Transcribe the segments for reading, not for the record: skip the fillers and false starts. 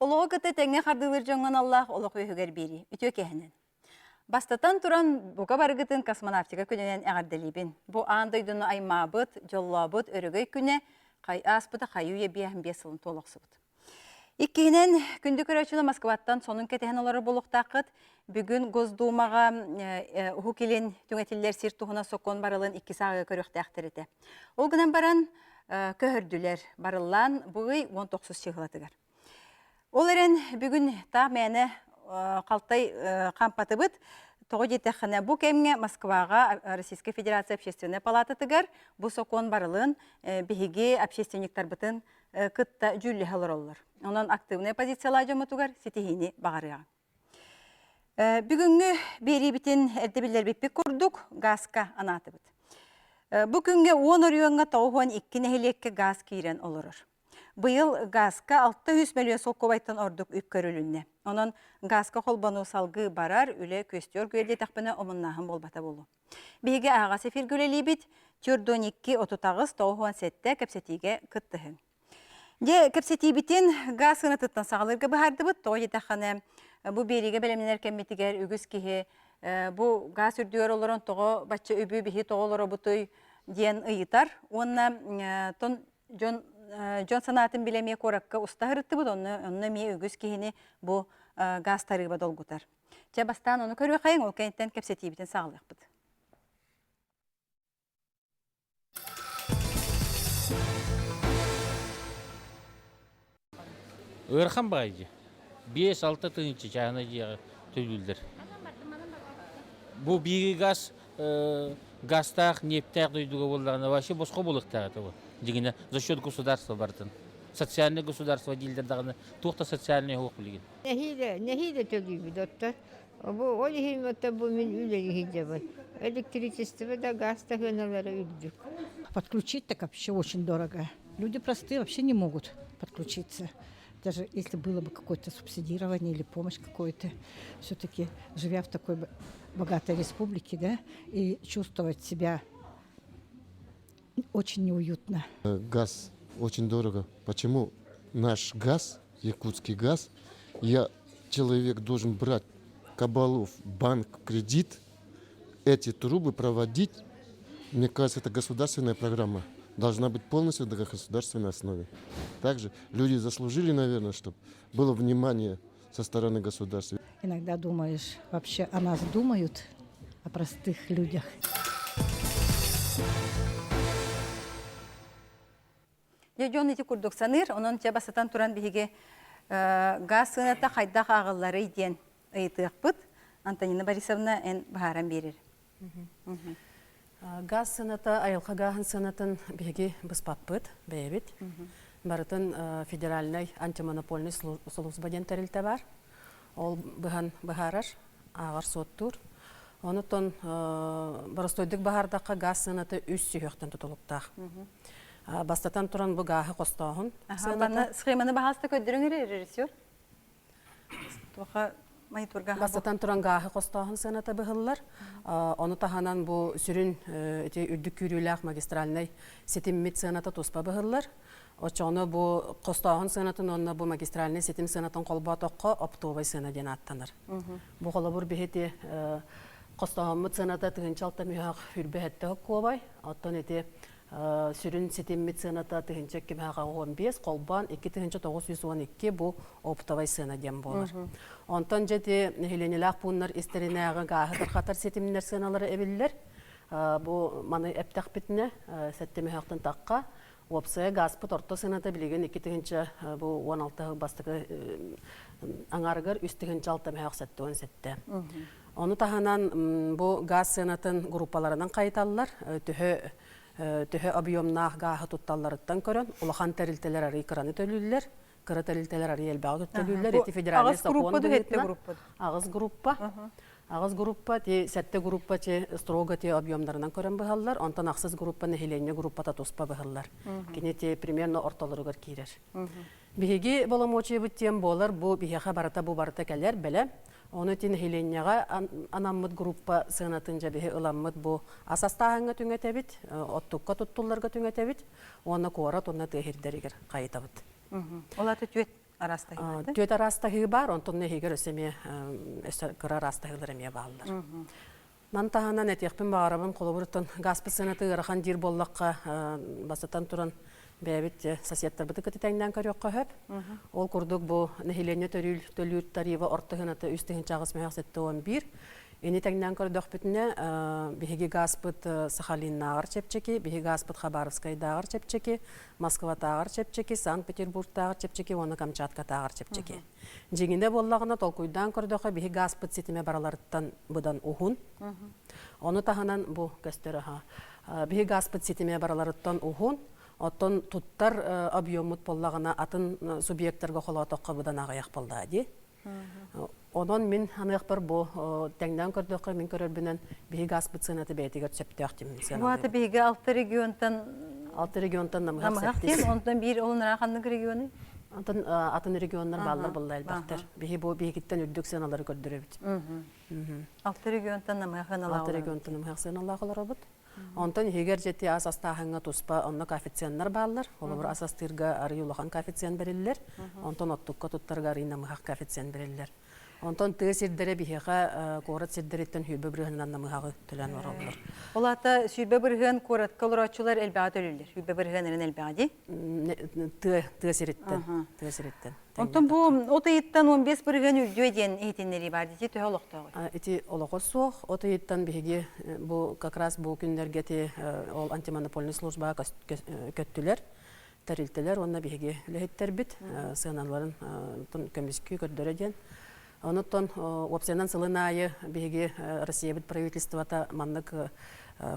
Олоҕу кытта тэҥҥэ хардыылыыр дьоҥҥо аналлаах олох үөһүгэр биэрии. Үтүө киэһэнэн. Бастатан туран, бука барыгытын космонавтика күнүнэн эҕэрдэлиибин. Бу аан дойдуну аймаабыт, дьоллообут өрөгөй күнэ хай ааспыта хайыы-үйэ 55 сылын туола охсубут. Иккиһинэн, күндү көрөөччүнү Москваттан сонун кэтэһэн олорор буолуохтааххыт. Бүгүн Госдумаҕа Уһук Илин түҥэтиллэр сир туһунан сокуон барылын иккис ааҕыыга көрүөхтээхтэр этэ. Ол гынан баран, көһөрдүлэр. Барыллаан бу ый 19 чыһылатыгар. Ол эрэн бүгүн таах мээнэ халтай хампатыбыт. Тоҕо диэтэххинэ, бу кэмҥэ Москваҕа Российскай Федерация Общественнай палататыгар бу сокуон барылын биһиги общественниктарбытын кытта дьүүллэһэ олороллор. Онон активнай позициялаах дьоммутугар ситиһиини баҕарыаҕыҥ. Бүгүҥҥү биэриибитин эрдэ биллэрбиппит курдук гааска анаатыбыт. Бу күҥҥэ 10 оройуоҥҥа 92 нэһилиэккэ гаас киирэн олорор. Быйыл гааска 600 мөлүйүөн солкуобайтан ордук үп көрүлүннэ. Онон гааска холбонуу салгыы барар, үлэ күөстүү оргуйар диэтэхпинэ омуннааһын буолбата буолуо. Биһиги аһаҕас эфиргэ үлэлиибит. 42 38 97 кэпсэтиигэ кыттыһыҥ. Дьэ, кэпсэтиибитин гаас сыанатыттан саҕалыырга быһаардыбыт. Тоҕо диэтэххинэ, бу биэриигэ бэлэмнэнэр кэммитигэр үгүс киһи бу гаас үрдүгэр олорон тоҕо бачча үбү биһи тоҕо олоробутуй диэн ыйытар. Уонна тон дьон дьон санаатын билэ эмиэ куоракка уста сырыттыбыт, онно онно эмиэ үгүс киһини бу гаас тарыыба долгутар. Чэ, бастаан ону көрүөххэйиҥ, ол кэнниттэн кэпсэтиибитин саҕалыахпыт. Ыарахан баҕайы дьиэ. 5-6 тыһыынча чааһынай дьиэҕэ төлүүллэр. Бу бииги газ газтаах, нефтяах дойдуга буоллаҕына вообще босхо буолуохтаах этэ бу. Дьиҥинэ за счет государства барытын. Социальное государство дииллэр даҕаны туох да социальнай суох билигин. Нэһиилэ, нэһиилэ төлүүбүт оттон. Бу ол иһин оттон бу мин үлэлии сылдьабын. Электричество да газ да сыаналара үрдүк. Подключить так вообще очень дорого. Люди простые вообще не могут подключиться. Даже если было бы какое-то субсидирование или помощь какую-то, все-таки живя в такой богатой республике, да, и чувствовать себя очень неуютно. Газ очень дорого. Почему наш газ, якутский газ, я, человек должен брать кабалов, банк, кредит, эти трубы проводить, мне кажется, это государственная программа. Должна быть полностью на государственной основе. Также люди заслужили, наверное, чтобы было внимание со стороны государства. Иногда думаешь, вообще о нас думают, о простых людях. Дьэ, дьон ити курдук саныыр, онон дьэ бастатан туран биһиги газ сыаната хайдах ааҕылларый диэн ыйытыахпыт. Антонина Борисовна эн быһааран биэрэр. Газ сыаната, айылҕа гааһын сыанатын биһиги быспаппыт, бэйэбит. Барытын федеральнай антимонопольный сулууспа диэн тэрилтэ баар. Ол быһан быһаарар, ааҕар-суоттуур. Онутон боростуойдук баһаардахха газ сыаната үс сүһүөхтэн тутулуктаах. Бастатан туран бу гааһы хостооһун сыаната. Схеманы баһааста көрдөрүҥ эрэ режиссер. Туоха Бастатан туран гааһы хостооһун сыаната быһыллар. Ону таһынан бу сүрүн ити үрдүк күүрүүлээх магистральнай ситиммит сыаната туспа быһыллар. Оччоҕуна бу хостооһун сыанатын уонна бу магистральнай ситим сыанатын холботоххо оптовай сыана диэн ааттанар. Бу холобур биһити хостооһуммут сыаната тыһыынча алта мүһэх хүрбэ куобай, оттон ити сүрүн ситиммит сыаната 1215, холбоон 2912 бу оптовай сыана диэн буолар. Онтон дьэ ити нэһилиэнньэлээх пууннар истэринээҕи гааһы тархатар ситимнэр сыаналара эбиллэр. Бу маны эптэхпитинэ сэттэ мөһөөхтөн тахха уопсайа гааспыт орто сыаната билигин 2 тыһыынча бу 16 бастакы аҥаарыгар 3 тыһыынча 6 мөһөөх 77. Ону таһынан бу газ сыанатын группаларынан хайыталлар. Төһө төһө объемнаах гааһы тутталларыттан көрөн улахан тэрилтэлэр арый кыраны төлүүллэр, кыра тэрилтэлэр арый элбэҕи төлүүллэр. Ити федеральный сокуон быһыытынан аҕыс группа. Аҕыс группа, ти сэттэ группа ти строго ти объемнарынан көрөн быһаллар, онтон ахсыс группа нэһилиэнньэ группата туспа быһаллар. Кини ти примерно ортолоругар киирэр. Биһиги боломуочуйабыт диэн буолар, бу биһиэхэ барыта бу барыта кэлэр бэлэ. Ону ити нэһилиэнньэҕэ анаммыт группа сыанатын дьэ биһи ыламмыт бу ас астааһыҥҥа түҥэтэбит, оттукка туттулларга түҥэтэбит уонна куорат уонна тыа сирдэригэр хайытабыт. Ол аты түөт. араастаһыы Түөт араастаһыы баар, онтон эһигэр өссө эмиэ өссө кыра араастаһыылар эмиэ бааллар. Ман таһынан этиэхпин баҕарабын, холобуруттан газпыт сыаната ыарахан диир буоллахха, бастатан туран бэйэбит соседтарбыты кытта тэҥнээн көрүөххэ сөп. Ол курдук бу нэһилиэнньэ төрүүл төлүүр тарифа орто сыаната 3 871. Ини тэҥнээн көрдөхпүтүнэ, биһиги газпыт Сахалиннааҕар чэпчэки, биһиги газпыт Хабаровскайдааҕар чэпчэки, Москватааҕар чэпчэки, Санкт-Петербургтааҕар чэпчэки уонна Камчаткатааҕар чэпчэки. Дьиҥинэ буоллаҕына, толкуйдаан көрдөххө, биһи газпыт ситимэ бараларыттан быдан уһун. Ону таһынан бу көстөр аха. Биһи газпыт ситимэ бараларыттан уһун, оттон туттар объеммут буоллаҕына атын субъектарга холоотоххо быдан аҕыйах буоллаа дии. Онон мин аныахпар бу тэҥнээн көрдөххө, мин көрөрбүнэн биһи газпыт сыаната бэйэтигэр сөптөөх тимин сыаналыыбын. Биһиги алта регионтан алта регионтан намыһах септис. Онтон биир ол ханнык регионы? Онтон атын регионнар бааллар буолла элбэхтэр. Биһи бу биһигиттэн үрдүк сыаналары көрдөрөбүт. Алта регионтан намыһах сыаналаах. Алта регионтан намыһах сыаналаах олоробут. Онтон иһигэр дьэти ас астааһыҥҥа туспа онно коэффициеннар бааллар. Холобур, ас астыырга арый улахан коэффициент бэриллэр. Онтон оттукка туттарга арый намыһах коэффициент бэриллэр. Онтон тыа сирдэрэ биһиэхэ куорат сирдэриттэн сүүрбэ бырыһыанынан намыһаҕы төлөөн олороллор. Ол аата 20% куоратка олорооччулар элбэҕи төлүүллэр. 20% эрэн элбэҕи дии? Тыа, тыа сириттэн. Тыа сириттэн. Онтон бу от ыйыттан 15% үрдүө диэн иһитиннэрии баар дии төһө олохтооҕуй? Ити олоҕо суох. От ыйыттан биһиги бу как раз бу күннэргэ ити ол антимонопольный службаҕа көттүлэр тэрилтэлэр уонна биһиги үлэһиттэрбит сыаналарын көмүскүү көрдөрө диэн. Онуттан уопсайынан сылын аайы биһиги Россиябыт правительствота маннык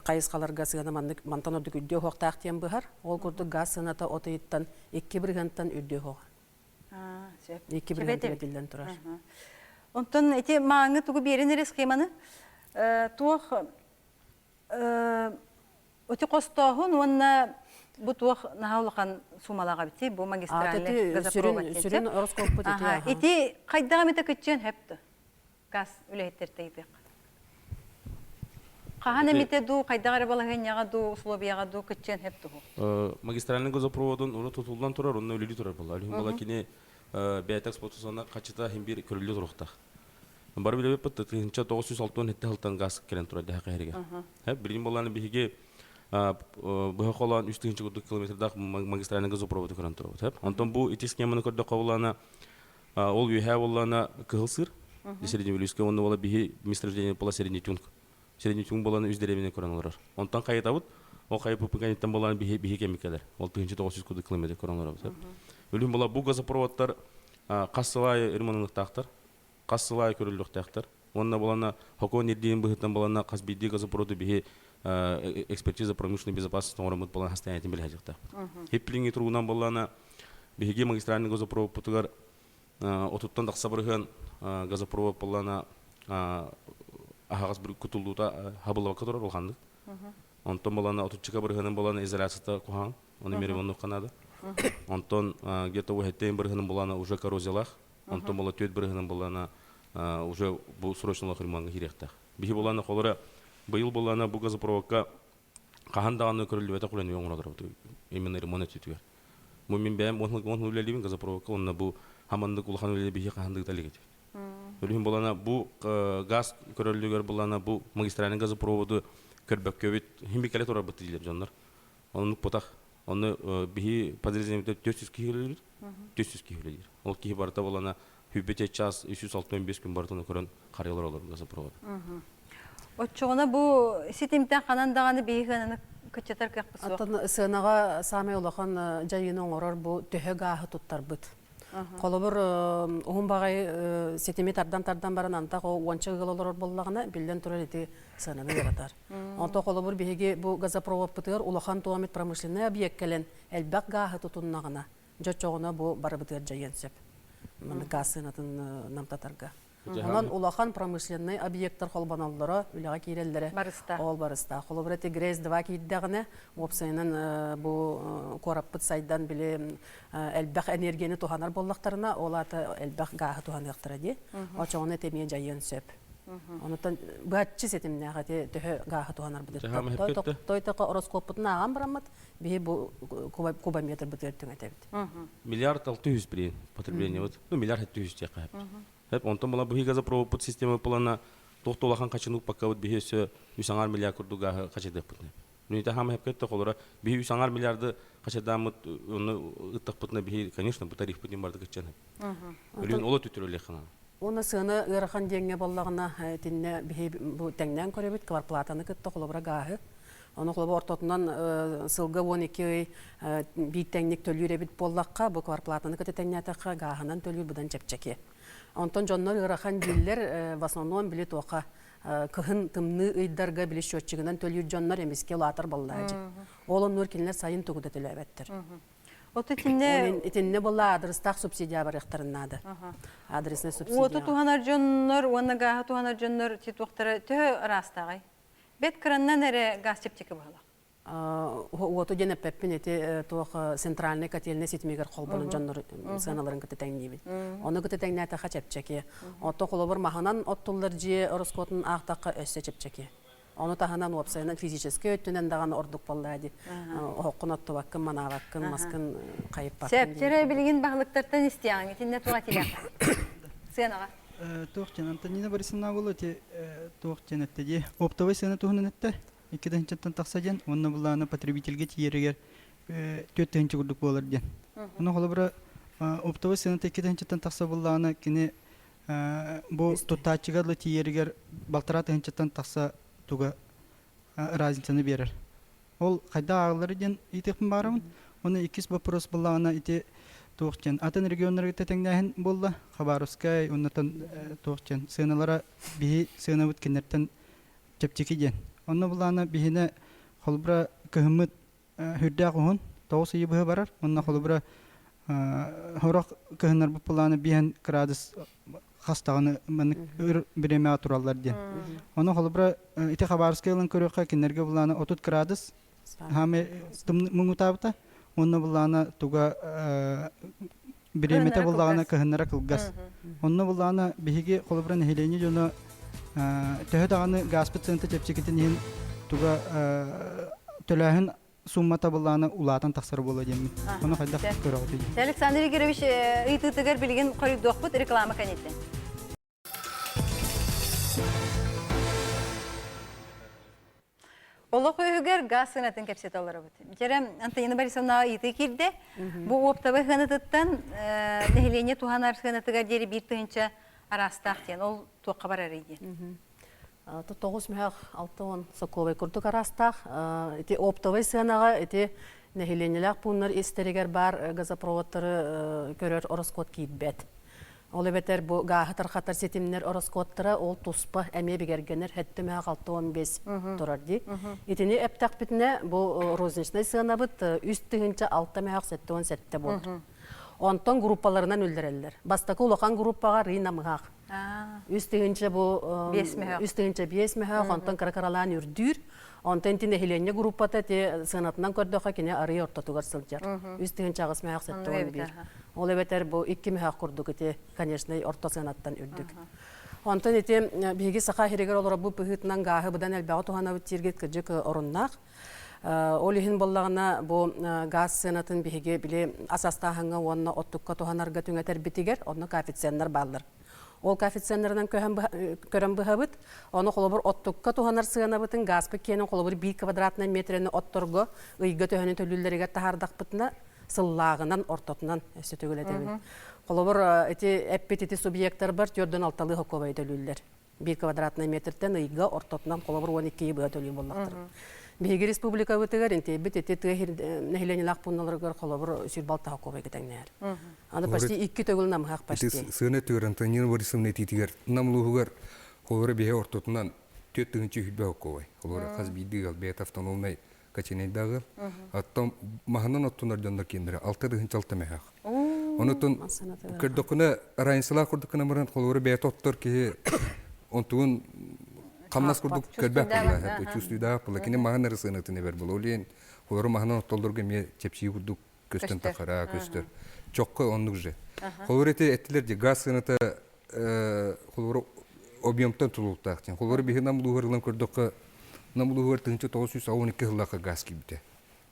хайысхаларга сыана маннык мантан ордук үрдүө уһуохтаах диэн быһар. Ол курдук газ сыаната от ыйыттан 2 бырыһыантан үрдүө уһуоҕа. 2 бырыһыан түбэтиллэн турар. Онтон ити мааҥы тугу биэрин эрэ схеманы туох Ити хостооһун уонна бу туох наһаа улахан суумалаах эбити бу магистральный газопровод сүрүн ороскуоппут ити. Ити хайдаҕа эмитэ кыччыан хөптө газ үлэһиттэртэ ыйытыахха. Хаһан эмитэ дуу, хайдах эрэ балаһыанньаҕа дуу, условияҕа дуу кыччыан хөп туһу. Магистральный газопроводун урут тутуллан турар, онно үлүлүү турар буолла. Үлүһүн була кини бэйэтэ эксплуатационна хачыта иһин биир көрүллүү туруохтаах. Бары билэбиппит 1967 сылтан газ кэлэн турар дэһэ кэһэригэр. Билигин буоллааны биһиги быһа холоон 3000 курдук километрдаах магистральный газопроводу көрөн турабыт. Онтон бу ити схеманы көрдөххө буоллаана ол үөһээ буоллаана Кыһыл Сыыр, Средневилюйская уонна буола биһи месторождение буола Средний Тюнг. Средний Тюнг буолан үс дэриэбинэ көрөн олорор. Онтон хайытабыт, ол хайыппыт буолан биһи биһи кэмикелер. Ол 1900 курдук километр көрөн олоробут. Өлүм була бу газопроводтар хас сыл аайы ремонтаахтар, хас сыл аайы көрүллүөхтээхтэр. Уонна булана хокуон ирдиин быһыттан булана хас биирдии газопроводу биһи экспертиза промышленной безопасности оҥороммут буолан состояниетын билэһэжихтаахпыт. Хипплинги туругунан буоллаана биһиги магистральный газопроводпутугар 30-тан тахса бырыһыан газопровод буоллаана аһаҕас кутуллуута хабыллыбакка турар улаханнык. Онтон буоллаана 30 бырыһыанын буоллаана изоляцията куһаҕан, оны ремонтуохха наада. Онтон где-то 17 бырыһыанын буоллаана уже коррозиялаах. Онтон буола 4 бырыһыанын буоллаана уже бу срочно ремонтга киириэхтээх. Биһи буоллаана холоро быйыл буоллаана бу газопроводка хаһан даҕаны көрүллүбэтэх үлэни оҥоролор именно ремонт өттүтүгэр. Бу мин бэйэм 10 үлэлиибин газопроводка онно бу хамандык улахан үлэни биһи хаһан да ыыта илик. Өлүһүн булана бу газ көрөллүгэр булана бу магистральный газопроводу көрбөккөбүт хим кэле турарбыт диилер дьоннор. Оннук бутах. Онно биһи подразделениебит 400 киһи үлэлиир. 400 киһи үлэлиир. Ол киһи барыта булана хүббүтэ час 365 күн барытын көрөн харыялар олор газопровод. Оччоҕуна бу ситимтэн ханан даҕаны биһи сыананы кыччатар кыахпыт суох. Оттон сыанаҕа саамай улахан дьайыыны оҥорор бу төһө гааһы туттарбыт. Холобур, уһун баҕайы ситими тардан-тардан баран антах о уонча ыал олорор буоллаҕына, биллэн турар ити сыананы ыаратар. Онто холобур биһиги бу газопроводпытыгар улахан туомит промышленный объект кэлэн элбэх гааһы тутуннаҕына, дьоччоҕуна бу барыбытыгар дьайыан сөп. Маннык гаас сыанатын намтатарга. Онон улахан промышленный объекттар холбоноллоро, үлэҕэ киирэллэрэ барыста. Ол барыста. Холобур, ити ГРЭС-2 киирдэҕинэ, уопсайынан бу куораппыт сайдан били элбэх энергияны туһанар буоллахтарына, ол аата элбэх гааһы туһаныахтара дии. Очоҕуна эмиэ дьайыан сөп. Онутан быһаччы ситимнээх эти төһө гааһы туһанарбыт. Тойтоко ороскуоппутун ааҕан бараммыт биһи бу кубометрбытыгар түҥэтэбит. Миллиард 600 билин потребление вот. Ну миллиард 700 диэххэ. Хеп онтон була быһыы газопроводпут система плана туох улахан хачыны укпаккабыт биһи өссө үс аҥаар миллиард курдук гааһы хачыдыахпыт. Нүнүтэ хаама хепкетте холора биһи үс аҥаар миллиарды хачыдааммыт онно ыттахпытына биһи конечно бу тарифпыт барда кыччан. Өлүн оло түтүрөлехана. Уонна сыана ыарахан диэҥҥэ буоллаҕына, итиннэ биһи бу тэҥнээн көрөбүт кварплатаны кытта холобура гааһы. Ону холобура ортотунан сылга 12 ый биир тэҥник төлүүр эбит буоллахха, бу кварплатаны кытта тэҥнээтэххэ гааһынан төлүүр быдан чэпчэки. Онтон дьоннор ыарахан дииллэр, в основном били туохха кыһын тымныы ыйдарга били счетчигынан төлүүр дьоннор эмискэ улаатар буоллаачы. Ол оннугар кинилэр сайын тугу да төлөөбөттөр. Оту итиннэ итиннэ буолла адрестаах субсидия барыахтарын наада. Адресный субсидия. Уоту туһанар дьоннор уонна гааһы туһанар дьоннор титуохтара төһө ыраастааҕай? Бэт кыраннан эрэ газ чэпчэки быһалах. Уоту диэн эппэппин ити туох центральный котельный ситимигэр холбонон дьоннор сыаналарын кытта тэҥниибин. Ону кытта тэҥнээтэххэ чэпчэки. Ото холобур маһынан оттуллар дьиэ ороскуотун аахтахха өссө чэпчэки. Ону таһынан уопсайынан физическэй өттүнэн даҕаны ордук буоллаа дии. Оһоххун оттубаккын, манаабаккын, маскын хайыппаккын. Сөп, билигин баһылыктартан истиэҕиҥ. Итиннэ туох этиилээх? Сыанаҕа. Туох диэн Антонина Борисовна буолуо ити туох диэн этте дии. Оптовай сыана туһунан этте. Икки тыһыынчаттан тахса диэн уонна былаана потребительгэ тиийэригэр 4 тыһыынча курдук буолар диэн. Ону холобура оптовай сыаната 2 тыһыынчаттан тахса буоллаҕына кини Бу туттааччыга дылы тиийэригэр балтараа тыһыынчаттан тахса туга разницаны биэрэр. Ол хайдах ааҕыллары диэн ыйытыахпын баарабын. Уонна иккис вопрос буоллаҕына ити туох диэн атын регионнарга тэҥнээһин буолла. Хабаровскай уоннатан туох диэн сыаналара биһи сыанабыт кинилэртэн чэпчэки диэн. Онно булаана биһинэ холобура кыһыммыт Үрдээх уһун, 9 ыйы быһа барар. Уонна холобура сорох кыһыннарбыт былаана биэһэн кыраадыс хас даҕаны маннык өр бириэмэҕэ тураллар диэн. Ону холобура ити Хабаровскай ылан көрүөххэ кинилэргэ былаана 30 кыраадыс хаамай муҥутаабыта. Уонна былаана туга бириэмэтэ буллаҕына кыһыннара кылгас. Онно буллаҕына биһиги холобура нэһилиэнньэ дьоно төһө даҕаны гааспыт сыаната чэпчэкитин иһин туга төлөөһүн суммата буллаҕына улаатан тахсар буолуо диэммин. Ону хайдах көрөҕүтүй? Александр Игоревич ыйытыытыгар билигин хоруйдуохпут реклама кэнниттэн. Олох үһүгэр газ сыанатын кэпсэтэ олоробут. Дьэрэ Антонина Борисовна ыйытыы киирдэ. Бу оптовай сыанатыттан нэһилиэнньэ туһанар сыанатыгар диэри 1 тыһыынча араастаах диэн. Ол туохха барарый диэн. 9 мөһөх 60 сокуобай курдук араастаах. Ити оптовай сыанаҕа ити нэһилиэнньэлээх пууннар истэригэр баар газопроводтары көрөр ороскуот киирбэт. Ол эбэтэр бу гааһы тархатар ситимнэр ороскуоттара ол туспа эмиэ бигэргэнэр 7 65 турар дии. Итини эптэхпитинэ бу розничнай сыанабыт 3 тыһыынча 6 мөһөх 77 буолар. Онтон группаларынан үллэрэллэр. Бастакы улахан группаҕа рына мыһаах. 3 тыһыынча бу 3 тыһыынча 5 мөһөх, онтон кыра-кыралаан үрдүүр. Онтон ити нэһилиэнньэ группата ити сыанатынан көрдөххө кини арый ортотугар сылдьар. 3 тыһыынча 8 мөһөх 71. Ол эбэтэр бу 2 мөһөх курдук ити, конечно, орто сыанаттан үрдүк. Онтон ити биһиги саха иһиригэр олоробут быһыытынан гааһы быдан элбэҕи туһанабыт дииргит кырдьык оруннаах. Ол иһин буоллаҕына бу газ сыанатын биһиги били ас астааһыҥҥа уонна оттукка туһанарга түҥэтэрбитигэр онно коэффициеннар бааллар. Ол коэффициеннарынан көрөн быһабыт. Ону холобур оттукка туһанар сыанабытын газпыт киэнин холобур 1 квадратнай метрени отторго ыйга төһөнү төлүүллэригэр таһаардахпытына сыллааҕынан ортотунан өссө төгүл этэбин. Холобур ити эппит ити субъектарбар төрдөн алталыы хокуобай төлүүллэр. 1 квадратнай метртэн ыйга ортотунан холобур 12 быһа төлүү буоллахтар. Биһиги республикабытыгар интиэбит ити тыа нэһилиэнньэлээх пуунналарыгар холобур сүрбалта хокуобай кэтэҥнээр. Аны почти икки төгүл намыһах почти. Сыана түөр Антонина Борисовна этиитигэр Нам улууһугар холобура биһи ортотунан 4 тыһыынча 20 хокуобай. Холобура хас биирдии ыал бэйэтэ автономнай каченайдааҕы. Оттон маһынан оттунар дьоннор кииннэрэ 6 тыһыынча 6 мөһөөх. Онутун көрдөххүнэ разницалаах курдук гынан баран холобура бэйэтэ оттор киһи онтугун хамнас курдук көрбөх буолла чувствуйдаах буолла кини маһын эрэ сыанатын эбэр буолла ол иһин холобура маһынан оттоллорго эмиэ чэпчии курдук көстөн тахара көстөр чокко оннук же холобура ити эттилер ди газ сыаната холобура. объемтан тулуктаах диэн. Холобура биһи Нам улууһугар ылан көрдөххө, Нам улууһугар 1992 сыллаахха газ киирбитэ.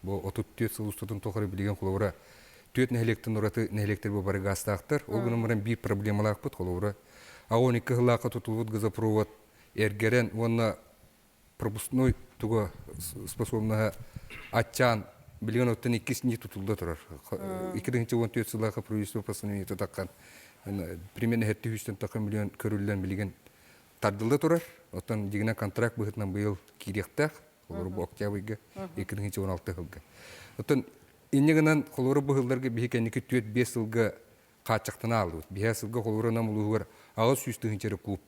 Бу 34 сыл устатын тухары билигин холобура түөрт нэһилиэктэн ураты нэһилиэктэр бу бары газтаахтар. Ол гынан баран биир проблемалаахпыт холобура 12 сыллаахха тутуллубут газопровод эргэрэн уонна пропускной туга способнаһа аччаан билигин оттон иккис ньии тутулла турар. 2014 сыллаахха правительство постановление тутаккан примерно 700 тахха миллион көрүллэн билигин тардылла турар. Оттон дигинэ контракт быһыытынан быйыл киириэхтээх. Холобура бу октябрьга 2016 сылга. Оттон инньэ гынан холобура бу сылларга биһи кэнники 4-5 сылга хааччахтана ааллыбыт. Биһэ сылга холобура Нам улууһугар 800 тыһыынча куб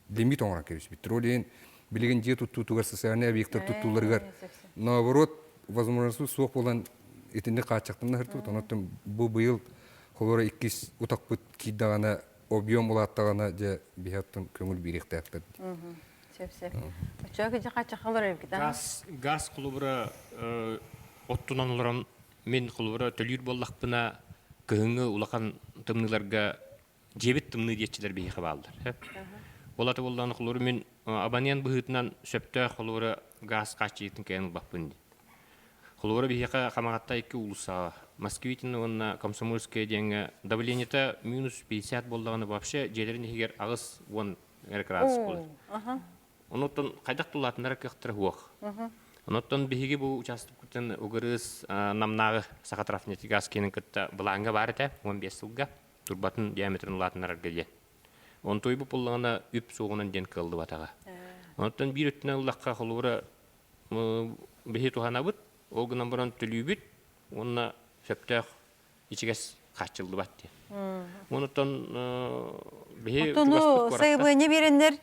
лимит оҥорон кэбиспиттэр. Ол иһин билигин дьиэ туттуутугар социальнай объектар туттууларыгар наоборот возможность суох буолан итинник хааччахтанна сыртыбыт. Онон бу быйыл холобура иккис утахпыт киирдэҕинэ объем улааттаҕына дьэ биһи оттон көҥүл биэриэхтээхтэр. Сөп сөп. Оччоҕо кыдьы хааччахалар эбит Газ газ холобура оттунан олорон мин холобура төлүүр буоллахпына кыһыҥҥы улахан тымныыларга дьиэбит тымныы диэччилэр биһиэхэ бааллар. Ол ата буоллаҕына холобура мин абонент быһыытынан сөптөөх холобура газ хааччыйыытын кэйэн ылбаппын дии. Холобура биһиэхэ Хамаҕатта икки уулуссаҕа Москвитин уонна Комсомольская диэҥҥэ давлениета минус 50 буоллаҕына вообще дьиэлэрин иһигэр 80 эрэ градус буолар. Онуттан хайдах тулаатынара кыахтара суох. Онуттан биһиги бу учаастакпытын угырыс Намнааҕы Сахатрафнефтегаз киинин кытта былааҥҥа баар этэ 15 сылга турбатын диаметрын улаатыннарарга диэн. Онтуй бу буллаҕына үп суоҕунан диэн кыаллыбатаҕа. Онтон биир өттүнэн ыллахха холобура биһи туһанабыт, ол гынан баран төлүүбүт уонна сөптөөх ичигэс хааччыллыбат диэн. Онуттан биһи Оттону сайабыанньа биэрэннэр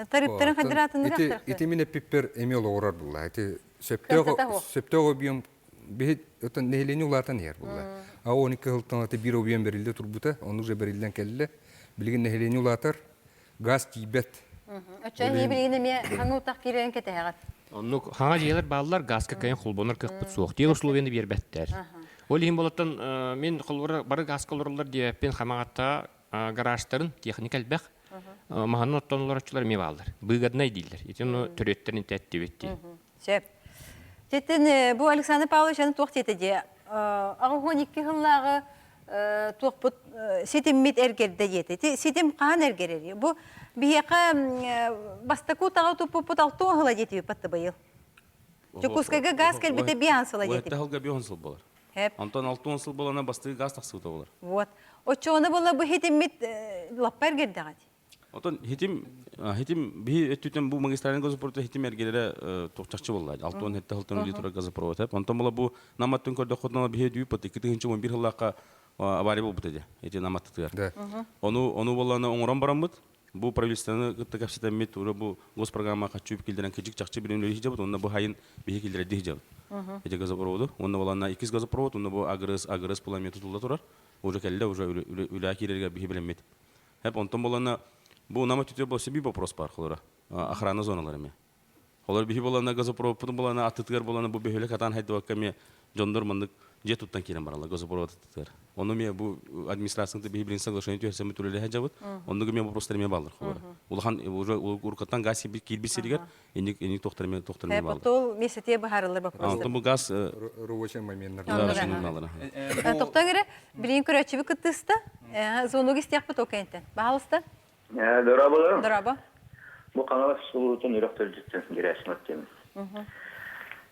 тарыптарын хадыраатыннар Ити мин эппиппэр эмиэ олоҕурар булла. Ити сөптөөх сөптөөх объем биһи оттон нэһилиэнньэ улаатан иһэр булла. А 12 сылтан аты биир объем берилле турбута, ону уже бериллэн кэллэ. Билигин нэһилиэнньэ улаатар, газ тиийбэт. Оччо эһиги билигин эмиэ хаҥа утах киирэрин кэтэһэҕит. Оннук хаҥа дьиэлэр бааллар, газка кыайан холбонор кыахпыт суох. Диэн условияны биэрбэттэр. Ол иһин болоттон мин холобура бары газка олороллор диэбэппин Хамаҕатта гаражтарын техника элбэх. Маһанан оттон олороччулар эмиэ бааллар. Быыгаднай дииллэр. Ити ону төрүөттэрин тэттибит дии. Сөп. Тетин бу Александр Павлович аны туох диэтэ дии? 82 сыллааҕы туохпут ситиммит эргэрдэ диэтэ. Ситим хаһан эргэрэр? Бу биһиэхэ бастакы утаҕы туппуппут алтын сыла диэтибит батты быйыл. Дьокуускайга газ кэлбитэ биэс сыла диэтибит. Уһатта сылга 5 сыл болар. Онтон 6 сыл болана бастыы газ тахсыбыта болар. Вот. Оччоҕуна була бу хитиммит лаппа эргэрдэҕит. Отон хитим хитим биһи өттүтэн бу магистральный газопровод хитим эргелере чахчы болла. 67 сылтан үлэлии турар газопровод. Онтон була бу наматтын көрдөххүтүнэ биһи дүү пыт 2011 сыллаахха авария буолбут этэ. Ити наматтытыгар. Ону ону болланы оҥорон бараммыт бу правительствоны кытта кэпсэтэммит уже бу госпрограмма хаччы килдерен кыдьык чахчы билин үлэлии сылдьабыт уонна бу хайын биһи киллэрэрдии сылдьабыт. Ити газопроводу уонна боланна иккис газопровод уонна бу агрыз агрыз пламя тутулла турар. Уже кэллэ уже үлэ киирэригэр биһи билэммит. Хеп онтон болана бу нама түтө бу себе вопрос бар холора. Охрана зоналар эме. Холор биһи болана газопроводпутун болана аттытыгар болана бу бөһүлэк атаан хайдыбакка эме дьоннор маннык дьиэ туттан киирэн бараллар газопровод аттытыгар. Ону эме бу администрацияны биһи билин соглашение түһэрсэммит үлэлэһэ дьабыт. Оннук эме вопростар эме бааллар холора. Улахан уже уруккаттан газ киирбит сиригэр инник инник тохтор эме тохтор эме бааллар. Ол месяте быһаарыллар вопростар. Онтон бу газ рабочий моменттар. Тоқтоң эрэ, билигин көрөөччүбүт кыттыста. Звонок истиэхпит ол кэнниттэн. Баһалыста. Дорооболорум. Дорообо. Бу Хаҥалас улуутун үрэх төрдүттэн Герасимов диэмин.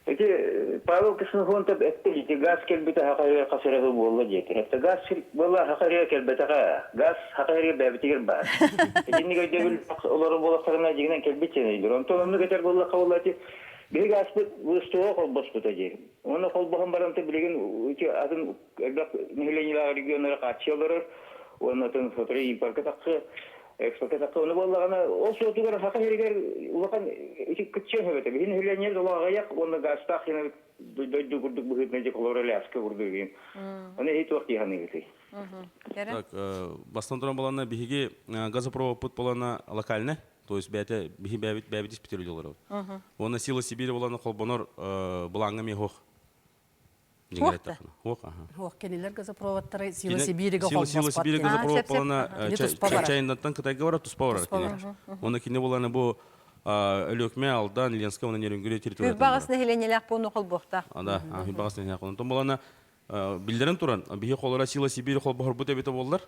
Ити Павел Ксенофонтов этте ити газ кэлбитэ хахарыа хасыраһы буолла диэтэ. Это газ буолла хахарыа кэлбэтэҕэ. Газ хахарыа бэбитигэр баар. Итинник өйдөбүл олору буолахтарына дьигинэн кэлбит сэнэйдир. Онтон оннук этэр буоллахха буолла ити биһиги ааспыт ВСТО холбоспута дии. Оны холбоһон баран билигин ити атын элбэх нэһилиэнньэлээх регионнары хааччыйа олорор уонна атын сотору импорка тахсы экспорка тахсы ону буоллаҕына ол суотугар саха сиригэр улахан ити кыччыа сөбөтө биһин нэһилиэнньэ олоҕо уонна газтаах дойду курдук быһыытынан дьэ холоро ляска курдук игин ону эһи туох дии саныыгытый Так, бастан туран балана биһиги газопроводпут балана локальный, то есть бэйэтэ биһи бэйэбит бэйэбит испитер олоробут. Уонна сила Сибири балана холбонор былааҥҥа миэхох. Дьиҥэр эттэххинэ. Хуох, аха. Хуох, кинилэр газопроводтары Сила Сибииригэ Сила Сила Сибиири газопровод болана Чайнаттан Кытайга барар, туспа барар кини. Оны кини боланы бу Өлөкмө, Алдан, Ленская, оны Нерюнгри территориятын. Хүббаҕас нэһилиэнньэлээх буону холбуохтаах. Да, хүббаҕас нэһилиэнньэлээх буону. Онтон болана биллэрин туран, биһи холора Сила Сибиири холбоһорбут эбитэ боллар.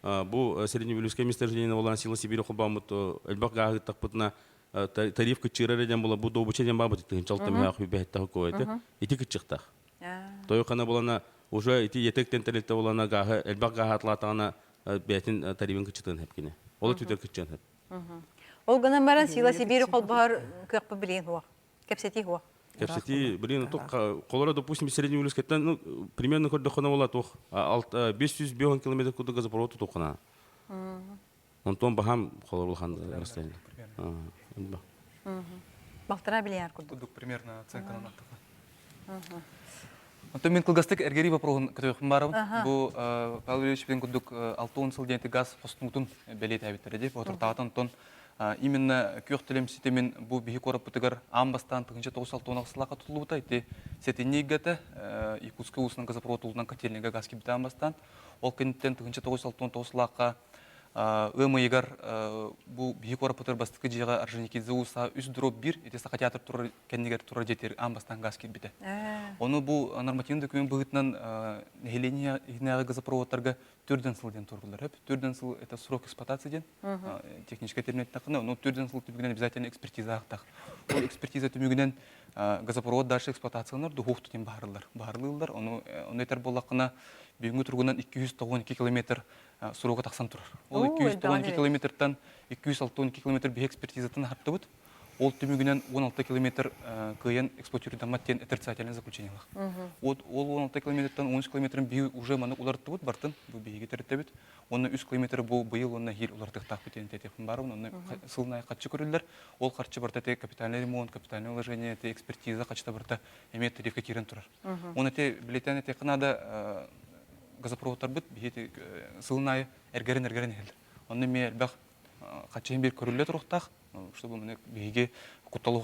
Бу Средневилюйское месторождение болан Сила Сибири холбооммут элбэх гааһы тариф кыччыырар диэн була бу добыча диэн баабыт тыһынчалта мөһөөх хүбэһэттээх укуойты ити кыччыктаах. Тойохана булана уже ити етектен тэрилтэ булана гааһы элбэх гааһы атлаатаҕына бэйэтин тарибын кыччытын хеп кини. Ол түтер кыччыан хеп. Ол гынан баран Сила Сибири холбоһор кыахпы билиэн хуох. Кэпсэтии хуох. Кэпсэтии, блин, то колора, допустим, Средневилюйскайтан, ну, примерно көрдөххүнэ була туох 550 километр курдук газопровод тутуоххуна. Онтон баһам холор улахан расстояние. Балтара билиар курдук. Курдук примерно оценканан аттыха. Онтон мин кылгастык эргэрии вопроһун көтөөхпүн баарабын. Бу Павел Ильич билин курдук 60 сыл диэн газ хостуутун бэлиэтээбиттэрэ дии. Отуртаатан онтон именно күөх төлөм ситимин бу биһи куораппытыгар аан бастаан 1968 сыллаахха тутуллубута. Ити сэтинньи ыйгата Якутскай улуусунан газопровод улуунан котельныйга газ киирбитэ аан бастаан. Ол кэнниттэн 1969 сыллаахха ыам ыйыгар бу биһи куораппытыгар бастакы дьиэҕэ Орджоникидзе уулусса үс дроп бир ити Саха театр турар кэннигэр турар дьиэтигэр аан бастаан газ киирбитэ. Ону бу нормативный документ быһыытынан нэһилиэнньэ иһинээҕи газопроводтарга төрдөн сыл диэн туруоруллар. Хөп. Төрдөн сыл это срок эксплуатации диэн техническэй термин эттэххинэ, ону төрдөн сыл түмүгүнэн обязательно экспертиза аахтах. Ол экспертиза түмүгүнэн газопровод дальше эксплуатацияланар, духуохту диэн баһарыллар. Баһарылыыллар. Ону ону этэр буоллаххына, бүгүҥҥү туругунан 292 километр срога тахсан турар. Ол 292 километртан 262 километр биһи экспертизатын аһартыбыт. Ол түмүгүнэн 16 километр кыайан эксплуатируйдаммат диэн отрицательное заключениелаах. Вот ол 16 километртан 13 километрын биһи уже маны уларыттыбыт бартын, бу биһиги төрүттэбит. Онно 3 километр бу быйыл уонна эһиил уларытыахтаахпыт диэн этиэхпин баарбын. Онно сылын аайы харчы көрүллэр. Ол харчы барыта те капитальный ремонт, капитальное вложение, те экспертиза харчыта барыта эмиэ тарифка киирэн турар. Оны те билетен этиэххэ наада газопроводтарбыт биһи сылын аайы эргэрин-эргэрин иһэллэр. Онно эмиэ элбэх хаччыһын биир көрүллэ туруохтаах, чтобы маны биһиги куттал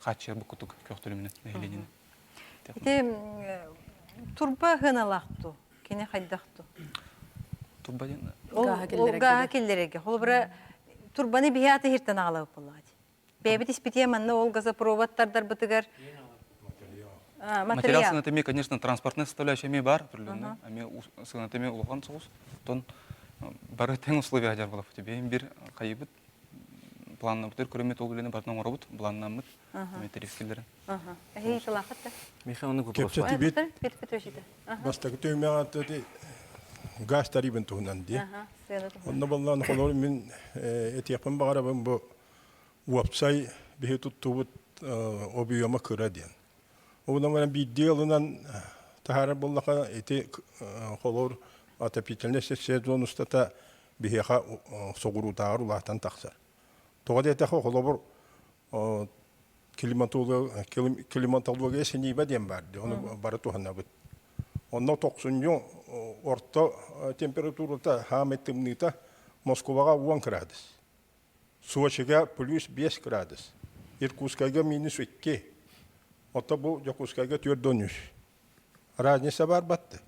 хааччыйар кутук көхтөлүмүнэн нэһилиэнньэни. Ити турба хыналаах ту, кини хайдах ту? Турба диэн? Ол гааһы киллэрэргэ. Холобура, турбаны биһи аты хиртен аҕалабыт буоллаҕа Бэйэбит испитиэ манна ол газопроводтардарбытыгар Материал сыаната эмиэ, конечно, транспортная составляющая эмиэ баар определенная. Эмиэ сыаната эмиэ улахан соҕус. Оттон бары тэҥ условия дьар буолаппыт. Бэйэм бир хайыбыт планнабытыр көрөммүт ол үлэни барытын оҥоробут, планнаммыт эмиэ тариф киллэрэн. Эһиги сылаахат да? Михаил оннук вопрос. Кэпсэтибит. Бастакы түһүмэҕэ газ тарибын туһунан дии. Онно боллаан холор мин этиэхпин баҕарабын бу уопсай биһи туттубут объема кыра диэн. Онон баран биирдии ылынан таһаарар буоллаха ити холор отопительный сезон устата биһиэхэ соҕуруутааҕар улаатан тахсар. Тоҕо диэтэххэ холобур климатология синьиибэ диэн баар дии, ону бары туһанабыт. Онно тохсунньу орто температурата хаамай тымныыта Москваҕа 10 градус. Сочига плюс 5 градус, Иркутскайга минус 2, Ото бу Дьокуускайга 4 үс. Разница бар батты.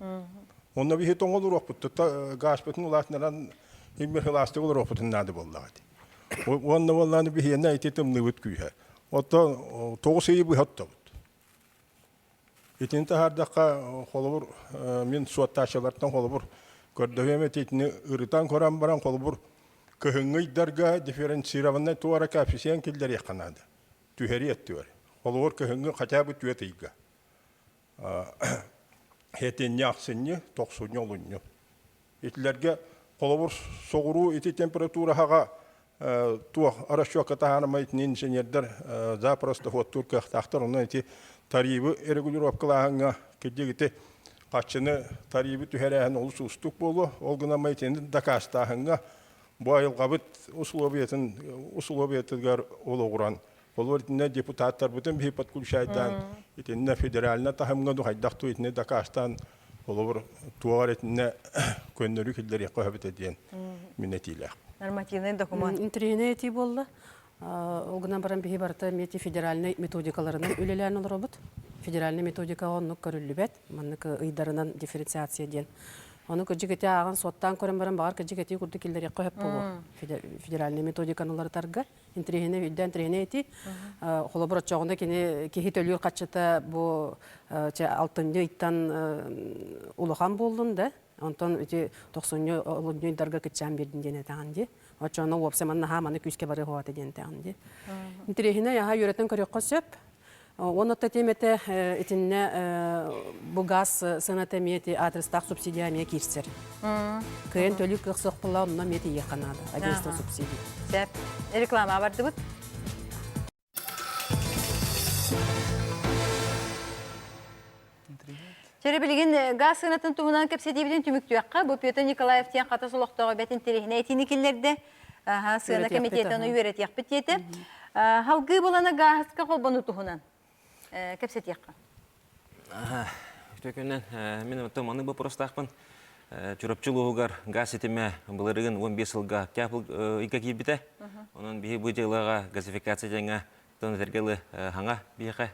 Онно биһи тоҥолуруохпут, тута гаспытын улаатынаран иммир хылаастык олоруохпутун наада буоллаҕа дии. Уонна буоллааны биһиэнэ ити тымныыбыт күүһэ. Ото тоҕус ыйы быһа оттобут. Итини таһаардахха, холобур, мин суоттааччылартан холобур көрдөһүөм этэ итини ырытан көрөн баран холобур кыһыҥҥы ыйдарга дифференцированнай туора коэффициент киллэриэххэ наада. Түһэрии өттүгэр. Холобур, кыһыҥҥы хотя бы түөрт ыйга. Сэтинньи, ахсынньы, тохсунньу, олунньу. Итилэргэ холобур соҕуруу ити температураһаҕа туох расчетка таһаарма итини инженердэр запросто хуоттуур кыахтаахтар. Онон ити тарибы регулировкалааһыҥҥа кирдик ити хаччыны тарибы түһэрээһин олус уустук буолуо. Ол гынан итини дакаастааһыҥҥа бу айылҕабыт условиятын условиятыгар олоҕуран Олор итиннэ депутаттарбытын биһи подключайдаан итиннэ федеральнай таһымҥа духайдах ту итини дакаастаан холобур туоҕар итиннэ көннөрүү киллэриэххэ сөбүтэ диэн мин этиилээх. Нормативный документ. Интэриэһинэй этии буолла. Ол гынан баран биһи барыта эмиэ федеральнай методикаларынан үлэлээн олоробут. Федеральнай методикаҕа оннук көрүллүбэт. Маннык ыйдарынан дифференциация диэн. Ону кырдьык ити ааҕан суоттаан көрөн баран баҕар кырдьык этии курдук киллэриэххэ сөп буолуо. Федеральнай методиканы уларытарга интэриэһинэй өйдөөн интэриэһинэй этии. Холобур оччоҕуна кини киһи төлүүр харчыта бу алтынньы ыйтан улахан буоллун да, онтон ити тохсунньу олунньу ыйдарга кыччаан биэрдин диэн этэҕин дии. Оччоҕуна уопсай манна наһаа маны күүскэ барыа суоҕа диэн этэҕин дии. Интэриэһинэй аһа үөрэтэн көрүөххэ сөп. Уонна тиэмэтэ итиннэ бу газ сыаната эмиэ ити адрестаах субсидия эмиэ киирсэр. Кыайан төлүүр кыах суох буолла, онно эмиэ тиийиэххэ наада. Агентство субсидий. Сөп. Реклама бардыбыт. Чэрэ билигин газ сыанатын туһунан кэпсэтиибитин түмүктүөххэ. Бу Петр Николаев диэн хатас олохтооҕо бэт интэриэһинэй этиини киллэрдэ. Сыана комитетын үөрэтиэхпит диэтэ. Халгыы булана гааска холбону туһунан кэпсэтиэххэ. Үтүө күннэн. Мин оттон маннык боппуруостаахпын. Чурапчы улууһугар газ ситимэ былырыын 15 сылга октябрь ыйга киирбитэ. Онон биһи бу дьыалаҕа газификация дьаҥа тон этэргэ хаҥа биһиэхэ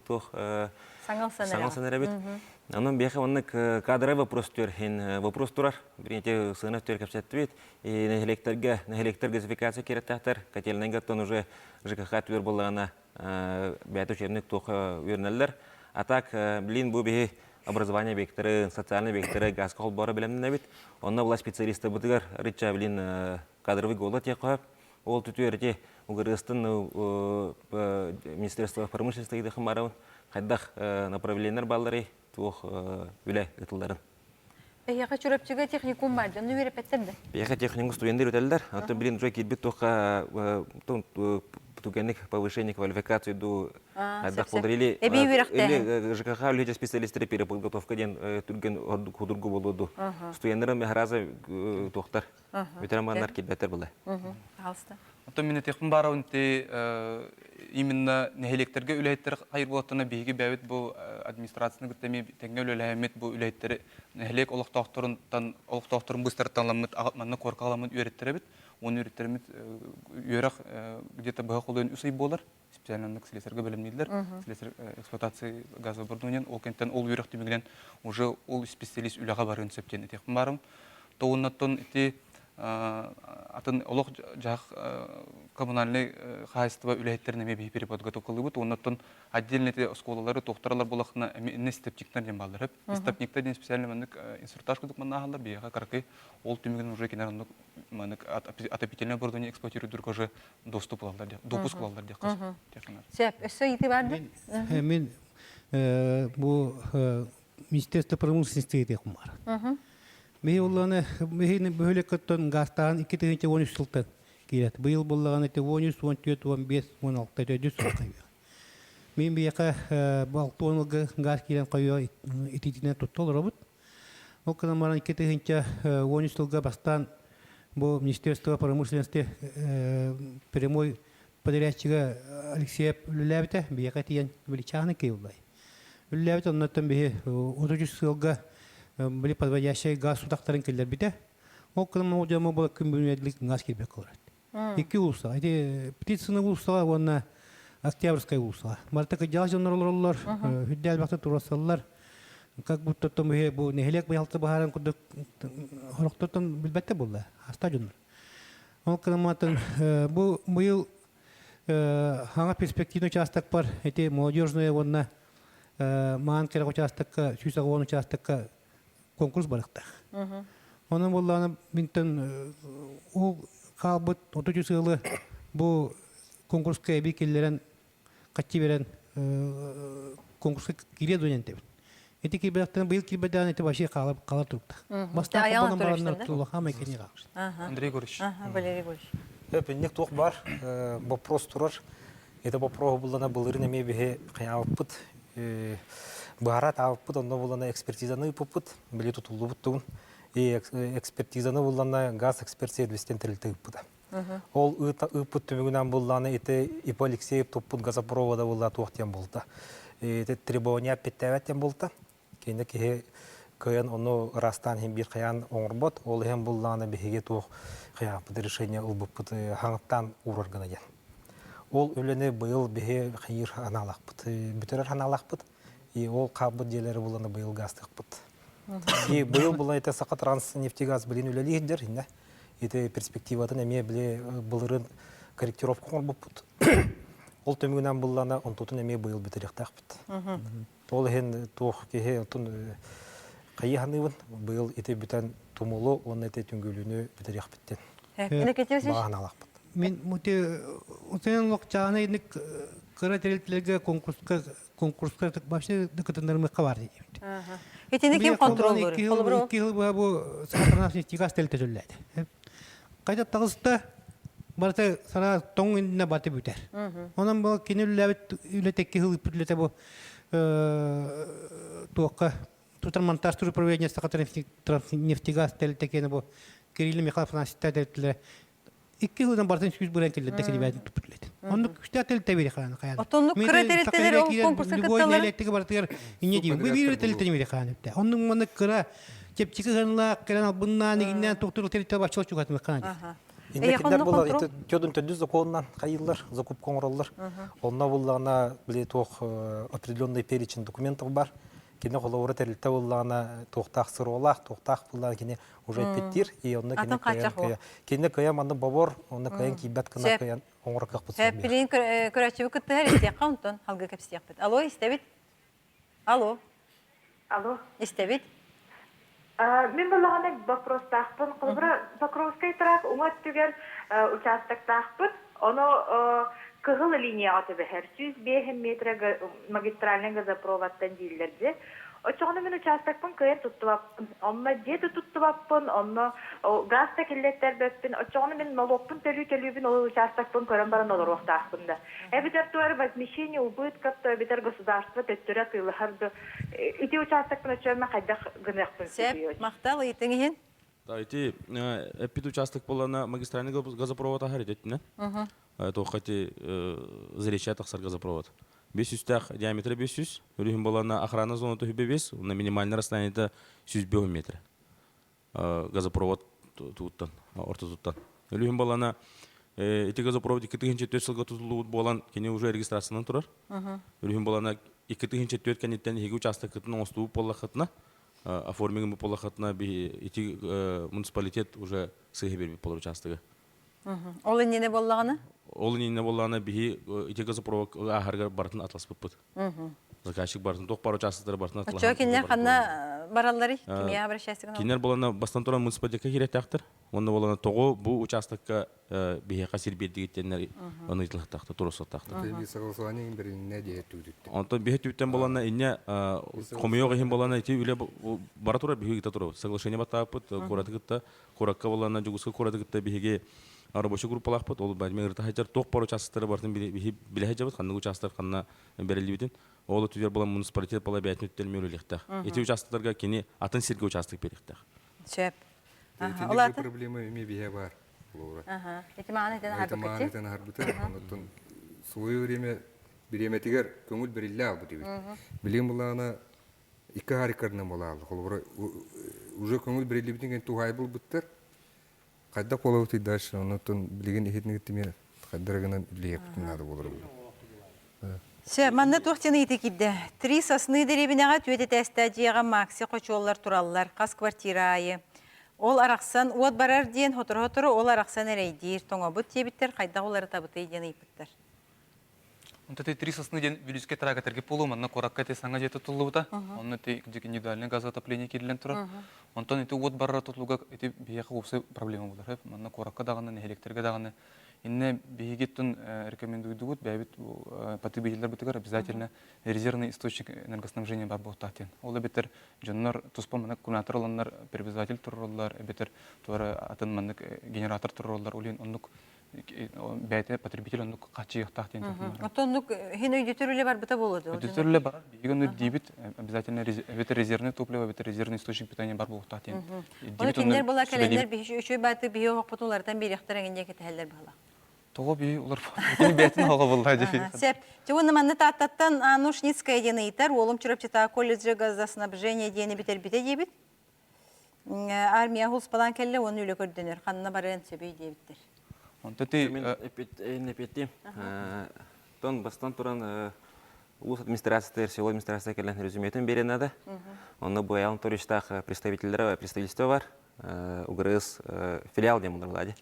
туох саҥа ылсан эрэбит. Онон биһиэхэ маннык кадровый вопрос түөр иһин вопрос турар. Биринчи сыана түөр кэпсэттибит. Нэһилиэктэргэ нэһилиэктэр газификация кирэттээхтэр. Котельнайга оттон уже ЖКХ түөр буоллаҕына бэйэтэ учебник туох үөрэнэллэр. А так, блин, бу биһи образование объекттары, социальный объекттары газка холборо бэлэмнэнэбит. Онно была специалистабытыгар рыча, блин, кадровый голод тиэххэ Ол түтүөр ити угырыастын Министерство промышленности ыйдыхым барабын. Хайдах направлениелар баллары туох үлэ ытылларын. Эһиэхэ Чурапчыга техникум бар, дьонну үөрэппэттэр да? Биһиэхэ техникум студенттэр үтэллэр. Антон билин уже киирбит туохха тугенник повышение квалификации ду хайдах болдыр или Эбии үөрэхтээһин. или ЖКХ үлэһит специалисттары переподготовка диэн түргэн худургу болуоду. Студенттар мехраза туохтар Ветераннар килбэттэр була. Пожалуйста. Оттон мин этиэхпин баарабын ити именно нэһилиэктэргэ үлэһиттэр хайыр буолаттана биһиги бэйэбит бу администрацияны кытта эмиэ тэҥҥэ үлэлэһэммит бу үлэһиттэри нэһилиэк олохтоохторунтан олохтоохторун быстарыттан ыламмыт манна куорка ыламмыт үөрэттэрэбит. Уонна үөрэттэриммит үөрэх где-то быһа холуйан үс ый буолар. Специально слесарьга бэлэмнииллэр. Слесарь эксплуатации газооборудования ол кэнтэн ол үөрэх түмүгүнэн уже ол специалист үлэҕэ барыан сөп диэн этиэхпин баарым. Тоҕуннаттан ити атын олох дьаһах коммунальнай хаһаайыстыба үлэһиттэрин эмиэ биһи переподготовкалыыбыт. Оннуттан отдельно ити оскуолалары туохтаралар буолахына эмиэ инне истопниктар диэн бааллар. Истопниктар диэн специально маннык инструктаж курдук манна аһаллар биһиэхэ каракый ол түмүгүн уже кинилэр оннук маннык отопительное оборудование эксплуатируют уже доступ ылаллар диэх допуск ылаллар диэххэ Сөп, өссө ыйытыы бар да? Мин бу Министерство промышленности диэххин бар. Миһи улланы миһини бөһүлэккөттөн газтаан 2013 сылтан киирет. Быйыл буллаган ити 13, 14, 15, 16 төдүс сыл кайыа. Мин биэхэ бу 60 ылга газ киирэн койуо ититинэн тутта олоробут. Ол гынан баран 2013 сылга бастаан бу Министерство промышленности прямой подрядчига Алексеев үлэлээбитэ. Биһиэхэ тиийэн величааны киевлай. Үлэлээбит оннуттан биһи 33 сылга били подводящий газ сутактарын киллэрбитэ. Ол гынан ол дьомо була күн бүгүнэдлик газ киирбэк олорот. Икки уулуссаҕа. Ити Птицыны уулуссаҕа уонна Октябрьская уулуссаҕа. Барыта кырдьаҕас дьоннор олороллор, үрдэ элбэхтик туруорсаллар. Как будто бу нэһилиэк быйалты баһааран курдук хорохтортон билбэттэр буолла. Аста дьоннор. Ол кынаматын бу быйыл хаҥа перспективный участок бар. Ити молодежная уонна маан кэрэх участокка, 180 участокка конкурс барыктаах. Онон буоллаҕына минтэн ол хаалбыт 33 ыалы бу конкурска эбии киллэрэн хаччы берен конкурска киирэ дуо диэн Ити киирбэтэхтэн быйыл киирбэтэҕин ити вообще хаалар хаалар туруктаах. Бастаан холбонон бараннар улахан майкини хаалар. Андрей Егорович. Валерий Егорович. Эпинник туох бар вопрос турар. Это вопрос буллана былырын эмиэ биһи хайаабыппыт быһара таабыппыт онно буллана экспертизаны ыыппыппыт били тутуллубут тугун и экспертизаны буллана газ эксперт сервистен тэрилтэ ыыппыта. Ол ыыппыт түмүгүнэн булланы ити Ипо Алексеев туппут газопровода булла туох диэн булта. Ити требования эппиттээбэт диэн булта. Кини киһи кыайан ону ырастаан иһин биир хайаан оҥорбот, ол иһин буллаҕына биһиги туох хайааппыт решение ылбыппыт хаҥыттаан уурар гына диэн. Ол үлэни быйыл биһи хайыыр анаалаахпыт, бүтэрэр анаалаахпыт. И ол хаалбыт дьиэлэри буланы быйыл гаастыахпыт. И быйыл була ити Саха Транснефтегаз билин үлэлиир инне. Ити перспективатын эмиэ били былырын корректировка оҥорбуппут. Ол түмүгүнэн буллана онтутун эмиэ быйыл бүтэриэхтээхпит. Ол иһин туох киһи отун хайыһаныыбын быйыл ити бүтэн тумулу уонна ити түнгүлүнү бүтэриэхпиттен. Бааһыналаахпыт. Мин мути утуйан локчааны инник кыра тэрилтэлэргэ конкурска конкурска вообще кытыннарымыкка бар диэбит. Итини ким контроллуур? Холобур икки жыл бу Сахатранс нефтегаз тэрилтэ төллөөтө. Кайда таҕыста барыта сара тоҥ иннинэ баты бүтэр. Онон бу кини үлэлээбит үлэтэ икки жыл ыыппыт үлэтэ бу туохха тутар монтаж управление Сахатранснефтегаз тэрилтэ киэнэ бу Кирилл Михайлов Афанасьевич тэрилтэлэрэ икки сылынан барытын сүүс быран киллэрдэ килибээтин туппут Оннук күстээх тэрилтэ бири хааны хайаан. Отоннук кыра тэрилтэлэр ол конкурска Любой нэһилиэктиги барытыгар инньэ диибин. Бу биир тэрилтэни бири хааны үтэ. Оннук маннык кыра чэпчэки сыһыаннаах кэлэн албыннаан игиннээн туохтур тэрилтэ бачча чугатымык хааны. Инде кинилэр була ити тёдун төрдүс законунан хайыыллар, закупка оҥороллор. Онно буллаҕына били туох определенный перечень документов бар. Кини холобура тэрилтэ буллаҕына туохтаах сыролаах, туохтаах буллаҕына кини уже эппиттиир. И онно кини кыайан кини кыайан манны бобор, онно кыайан киирбэт гына кыайан оҥоро кыахпыт Сөп, билигин көрөөччүбүт кыттыһар истиэххэ онтон алгы кэпсиэхпит. Алло, истэбит? Алло. Алло. Истэбит? Мин булаҕына боппуруостаахпын. Холобура, Покровскай трак уҥа өттүгэр участоктаахпыт. Ону кыһыл линияҕа түбэһэр. 105 метр магистральный газопроводтан дииллэр дьэ. Оччоҕуна мин учаастакпын кыайан туттубаппын. Онно дьиэ да туттубаппын, онно газ да киллэттэрбэппин. Оччоҕуна мин нолуокпун төлүү-төлүүбүн ол учаастакпын көрөн баран олоруохтаахпын да. Эбэтэр туох эрэ возмещение убытков то эбэтэр государство төттөрү атыылаһар да ити учаастакпын оччоҕуна хайдах гыныахпын Сөп, махтал ыйытыҥ иһин. Да, ити эппит участок буолана магистральный газопровод аһар ититтинэ. Туохха ити заречья тахсар газопровод. 500-тээх диаметра 500, өрүһүн буолана охрана зоната 105, на минимальное расстояние 105 метр. Газопровод туттан, ортотуттан. Өлүһүн буолана ити газопровод 2004 сылга тутуллубут буолан, кини уже регистрациянан турар. Өлүһүн буолана 2004 кэнниттэн иһиги участокытын оҥостубут буоллаххытына, оформигын буоллаххытына ити муниципалитет уже сыыһа биэрбит болар участогы. Ол иннинэ буоллаҕына? Ол иннинэ буоллаҕына биһи ити газопровод ааһарыгар барытын атласпыппыт. Заказчик барытын туох бар участоктары барытын атлаһан. Оччо кинилэр ханна баралларый? Кимиэхэ обращайся Кинилэр буолана бастан туран муниципалитекка киириэхтээхтэр. Уонна буолана тоҕо бу участокка биһиэхэ сир биэрдигиттэннэр аны ыйытылыктаахтар, туруорсуохтаахтар. Согласование берилинне диэ түүтүттэн. Онтон биһи түүттэн болана инне хомойуох иһин болана ити үлэ бара турар биһиги ыта турабыт. Соглашение баттааппыт куораты кытта куоракка болана Дьокуускай куораты кытта биһиги рабочий группалаахпыт. Ол баадьма ырыта сылдьар туох бар участоктары барытын биһи билэ сылдьабыт. Ханнык участок ханна бэриллибитин. Ол өттүгэр буолан муниципалитет буола бэйэтин өттүлмү үлэлиэхтээх. Ити участоктарга кини атын сиргэ участок биэриэхтээх. Сөп. Итинник проблема эмиэ биһэ бар. Ити мааны итен аһарбыты. Итин аһарбыты. Онтон свое время бириэмэтигэр көҥүл бериллэ албыт эбит. Билигин булаана икки харикарынан буолаалла. Холобура уже көҥүл бериллибитин кэн туһаай булбуттар. Хайдах буолабытый дальше? Онтон билигин иһитинигит хайдара гынан үллэһиэхпитин наада буолар. Сөп, манна туох диэн ыйытыы киирдэ? Три сосны дэриэбинэҕэ түөрт этээстээх дьиэҕэ Макси хочуоллар тураллар, хас квартира аайы. Ол арахсан, уот барар диэн сотору-сотору ол арахсан эрэйдиир, тоҥобут диэбиттэр, хайдах уларытабытый диэн ыйыппыттар. Онто ти три сосны диэн Бүлүүскэ тракторга буолуу, манна куоракка ити саҥа дьиэ тутуллубута. Онно ити индивидуальный газоотопление киириллэн турар. Онтон ити уот барара тутулуга ити биһиэхэ уопсай проблема буолар. Манна куоракка даҕаны, нэһилиэктэргэ даҕаны Иннэ биһигиттэн рекомендуйдубут, бэйэбит потребителлэрбитигэр обязательно резервный источник энергоснабжения бар буолуохтаах диэн. Ол эбэтэр дьоннор туспа маннык аккумулятор ыланнар перевозатель туруораллар, эбэтэр туора атын маннык генератор туруораллар, ол иһин оннук бэйэтэ потребитель оннук хааччыйыахтаах диэн Оттон оннук хин өйдөтөр үлэ барбыта буолуо дуо? Өйдөтөр үлэ барар. Биһиги ону ирдиибит, обязательно эбэтэр резервное топливо, эбэтэр резервный источник питания бар буолуохтаах диэн. Ону кинилэр була кэлэннэр биһи үчүгэй бааты биһи оһохпутун уларытан биэриэхтэр эҥин диэн кэтэһэллэр быһалаах. Тоҕо биһи улар кини бэйэтин оһоҕо булла дии. Сөп. Дьэ уонна манна Тааттаттан Анушницкая диэн ыйытар. Уолум Чурапчытааҕы колледжа газоснабжение диэни бүтэрбитэ диэбит. Армия хулспалаан кэллэ уонна үлэ көрдөнөр. Ханна барыан сөбүй диэбиттэр. Онто ти Мен эппиттим. Тон бастан туран Улус администрациятыгар село администрация кэлэн резюметин биэрэн надо. Онно бу Аял Анатольевичтаах представителлere представительство бар. УГРС филиал диэн булар лади.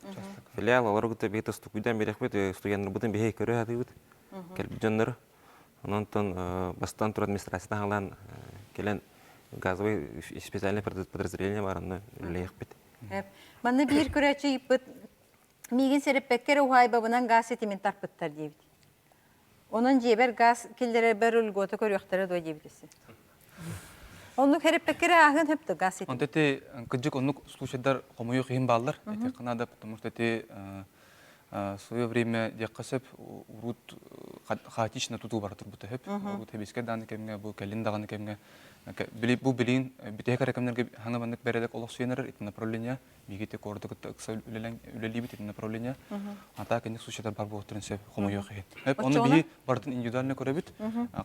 Филиал олору кытта биһи тустукуйдан биэрэхпит, студеннарбытын биһи көрө сатыыбыт. Кэлбит дьоннору. Онон бастан тур администрациятын хаалан кэлэн газовый специальное подразделение бар, онно үлэлиэхпит. Манна биир көрөөччү ыйыппыт миигин сэрэппэккэ эрэ уһаайбабынан газ ситимин тарпыттар диэбит. Онон дьиэбэр газ киллэрэрбэр льгота көрүөхтэрэ дуо диэбит өссө. Оннук хэрэппэккэ эрэ ааһыан сөп газ ситимин. Онто ити кырдьык оннук случайдар хомойуох иһин бааллар. Этиэххэ наада, потому что ити в свое время диэххэ сөп урут хаотично тутуу бара турбута сөп. Урут хэбискэ дааны кэмҥэ, бу кэлин даҕаны кэмҥэ бу билигин бүтэһик эрэ кэмнэргэ хаҥа маннык бэрээдэк олохсуйан эрэр ити направление биһиги куораты кытта ыкса үлэлиибит ити направление. А так инник случайдар бар буолуохтарын сөп хомойуох иһин. Ону биһи барытын индивидуально көрөбүт.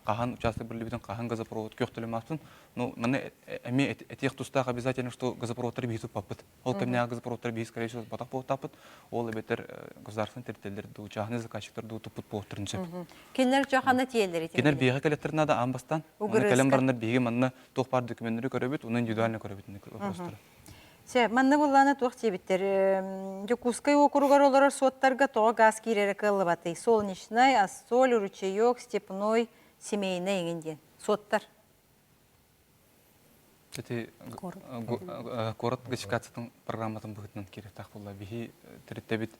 Хаһан участок берлибитин, хаһан газопровод күөх төлөмаспын. Ну, маны эмиэ этиэх тустаах обязательно, что газопроводтары биһи туппаппыт. Ол кэмнээҕи газопроводтары биһи, скорее всего, батах буолуохтаахпыт. Ол эбэтэр государственный тэрилтэлэр дуу, частный заказчиктар дуу туппут буолуохтарын сөп. Кинилэр чохана тиэллэр ити. Кинилэр биһиэхэ кэлэттэр надо аан бастаан. Оны кэлэн бараннар биһиги манна туох баар докуменнары көрөбүт, оны индивидуально көрөбүт вопростары. Чэ, манна буллаана туох диэбиттэр. Дьокуускай уокуругар олорор суоттарга тоҕо газ киирэрэ кыаллыбатый? Солнечнай, Ассоль, Ручеек, Степной, Семейный эҥин диэн. Суоттар. Ити куорат газификациятын программатын быһыытынан киириэхтээх буолла. Биһи төрүттэбит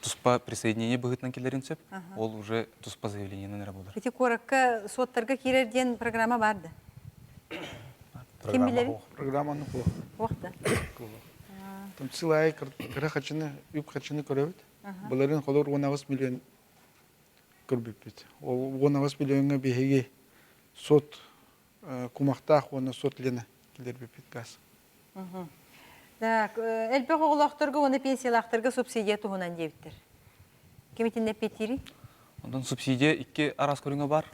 туспа присоединение быһыытынан киллэрин сөп. Ол уже туспа заявлениенан эрэ буолар. Ити куоракка суоттарга киирэр диэн программа бар да? Ким билэр? Программаны хуох. Хуох да. Там сыл кыра хачыны, үп хачыны көрөбүт. Былырын холор 18 миллион көрбүппүт. Ол 18 миллионга биһиги сот кумахтаах уонна сот лена киллэрбиппит газ. Так, элбэх оҕолоохторго уонна пенсиялаахтарга субсидия туһунан диэбиттэр. Ким итиннэ эппиэттиирий? Онтон субсидия икки араас көрүҥэ бар.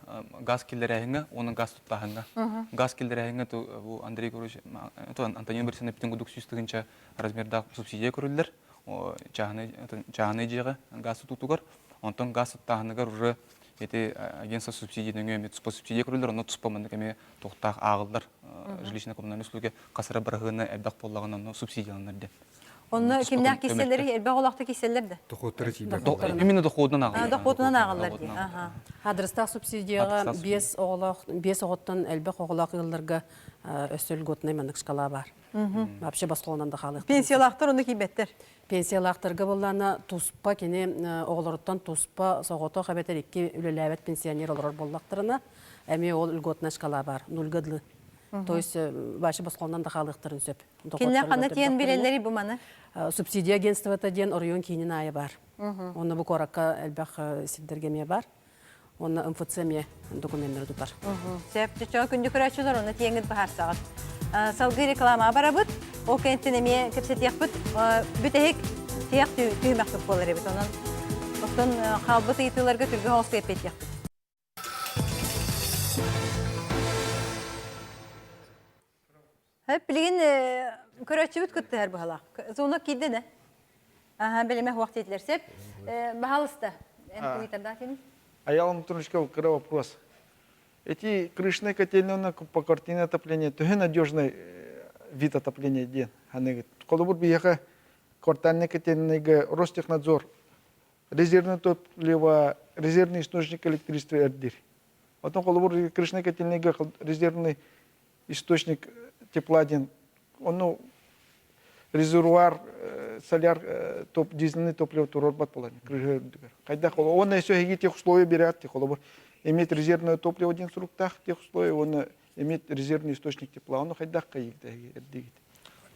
Газ киллэрээһиҥҥэ уонна газ туттааһыҥҥа. Газ киллэрээһиҥҥэ бу Андрей Егорович, Антонина Борисовна эппитин курдук 100 тыһыынча размердаах субсидия көрүллэр. Чааһынай дьиэҕэ газ тутуутугар. Онтон газ туттааһыныгар уже ити агентство субсидия нөҥүө эмиэ туспа субсидия көрүллэр, онно туспа маннык эмиэ туохтаах ааҕыллар жилищно-коммунальные услуги хас эрэ быраһыана элбэх буоллаҕына онно субсидияланар диэн. Онно кимнээх киссэллэри элбэх олохто киссэллэр да? Доходтары тиийбэт. Именно доходунан ааҕыллар. Доходунан ааҕыллар дии. Адрестаах субсидияҕа биэс оҕолоох биэс оҕоттон элбэх оҕолоох ыалларга өссө льготнай маннык шкала бар. Вообще босхолонон да хаалыахтарын. Пенсиялаахтар онно киирбэттэр. Пенсиялаахтарга буоллаана туспа кини оҕолоруттан туспа соҕотох эбэтэр икки үлэлээбэт пенсионер олорор буоллахтарына эмиэ ол льготная шкала бар нульга дылы. То есть вообще босхолонон да хаалыахтарын сөп. Кинилэр ханна тиийэн билэллэрий бу маны? Субсидия агентствота диэн оройуон киинин аайы бар. Онно бу куоракка элбэх сирдэргэ эмиэ бар. Онно МФЦ эмиэ докуменнары тутар. Сөп, чочоо күндү көрөөччүлэр, онно тиэҥҥит быһаарсаҕыт. Салгыы рекламаҕа барабыт. Ол кэнниттэн эмиэ кэпсэтиэхпит. Бүтэһик тиэх түһүмэхпит буолар эбит. Онон оттон хаалбыт ыйытыыларга түргэн оҕуска эппиэттиэхпит. Билигин көрөөччүбүт кыттыһар быһалаах. Звонок киирдэ да? Аха, билиме хуох диэтилэр. Сеп, баһалыста. Эн тугуйтардаах кини? Аял Антоновичка кыра вопрос. Эти крышные котельные по квартирное отопление төһө надежный вид отопления диэн ханыгыт. Холобур биһиэхэ квартальный котельныйга Ростехнадзор резервное топливо, резервный источник электричества эрдир. Потом холобур крышный котельныйга резервный источник тепла диэн ону резервуар соляр топ дизельный топливо туруорбат буолан крыша үрдүгэр хайдах уонна еще эһиги тех условия берет холобур имеет резервное топливо диэн суруктаах тех условия уонна имеет резервный источник тепла ону хайдах кайыгыт эһиги эрдигит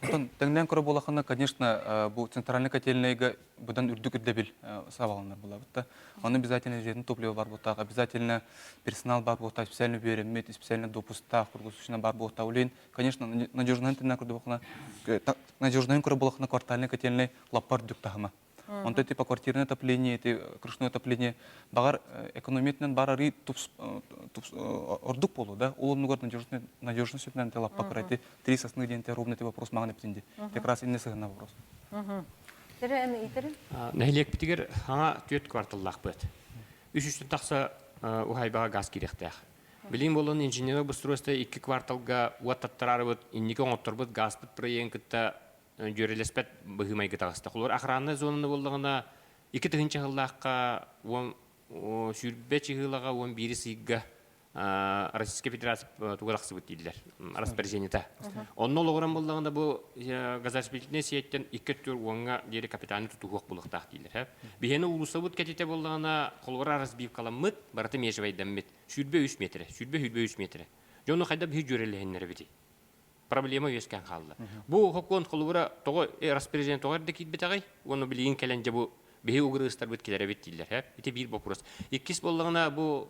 Оттон тэҥнээн көрө буолахына, конечно, бу центральный котельныйга быдан үрдүк ирдэбил сабаланар булабыт да. Ону обязательно резервный топливо бар буолтаах, обязательно персонал бар буолтаах, специально үөрэммит, специально допусктаах, круглосуточно бар буолтаах. Улин, конечно, надежныйын тэннээн көрө буолахына, надежныйын көрө буолахына квартальный котельный лаппар үрдүк таһыма. Онто типа квартирное отопление, эти крышное отопление багар экономиятынан бар арый тупс ордук болу да. Ол оннугар надежность үтүнэн лаппа кырайты три сосны диэн ровно ти вопрос маған эптинди. Как раз инне сыһына вопрос. Нэһилиэкпитигэр хаҥа түөрт кварталлаахпыт. Үс үстэн тахса уһайбаҕа газ киириэхтээх. Билигин буолан инженернэй обустройство икки кварталга уот таттараарыбыт, инники оҥотторбут газпыт проегын кытта дьүөрэлэспэт быһыы-майгы таҕыста. Холобур, охранная зонаны буоллаҕына, 2000 сыллаахха 20 чыһыылаҕа 11 ыйга Российская Федерация туга тахсыбыт дииллэр распоряжениета. Онно олоҕуран буоллаҕына бу газораспределительнай сиэттэн икки өттүгэр уоҥҥа диэри капитальный тутуһуох буолуохтаах дииллэр. Биһиэни уулуссабыт кэтитэ буоллаҕына холобура разбивкаламмыт, барыта межевайдаммыт. 23 метрэ, 20-23 метрэ. Дьону хайда биһи дьүөрэлэһиннэрэбитий? Проблема үөскээн хаалла. Бу хокуон холобура тоҕо распоряжение тоҕо эрдэ киирбэтэҕий? Уонна билигин кэлэн дьэ бу биһи угрыыстарбыт килэрэбит дииллэр. Э? Ити биир боппуруос. Иккис буоллаҕына бу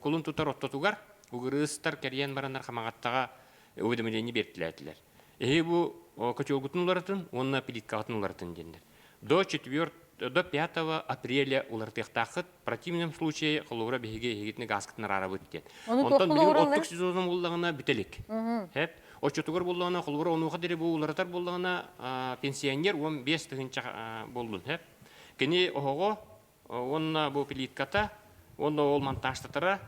кулун тутар ортотугар угрыыстар кэрийэн бараннар Хамаҕаттаҕа уведомление биэртилээтилэр. Эһи бу котелгутун уларытын уонна плиткаҕытын уларытын диэннэр. До четверт до 5 апреля уларытыахтааххыт. В противном случае холобура биһиги эһигитини гааскытын араарабыт диэн. Онтон билигин оттук сезону буллаҕына бүтэлик. Хэп. Оччотугар буллаҕына холобура онуоха диэри бу уларытар буллаҕына пенсионер 15 тыһыынча буоллун. Хэп. Кини оһоҕо уонна бу плитката уонна ол монтажтатара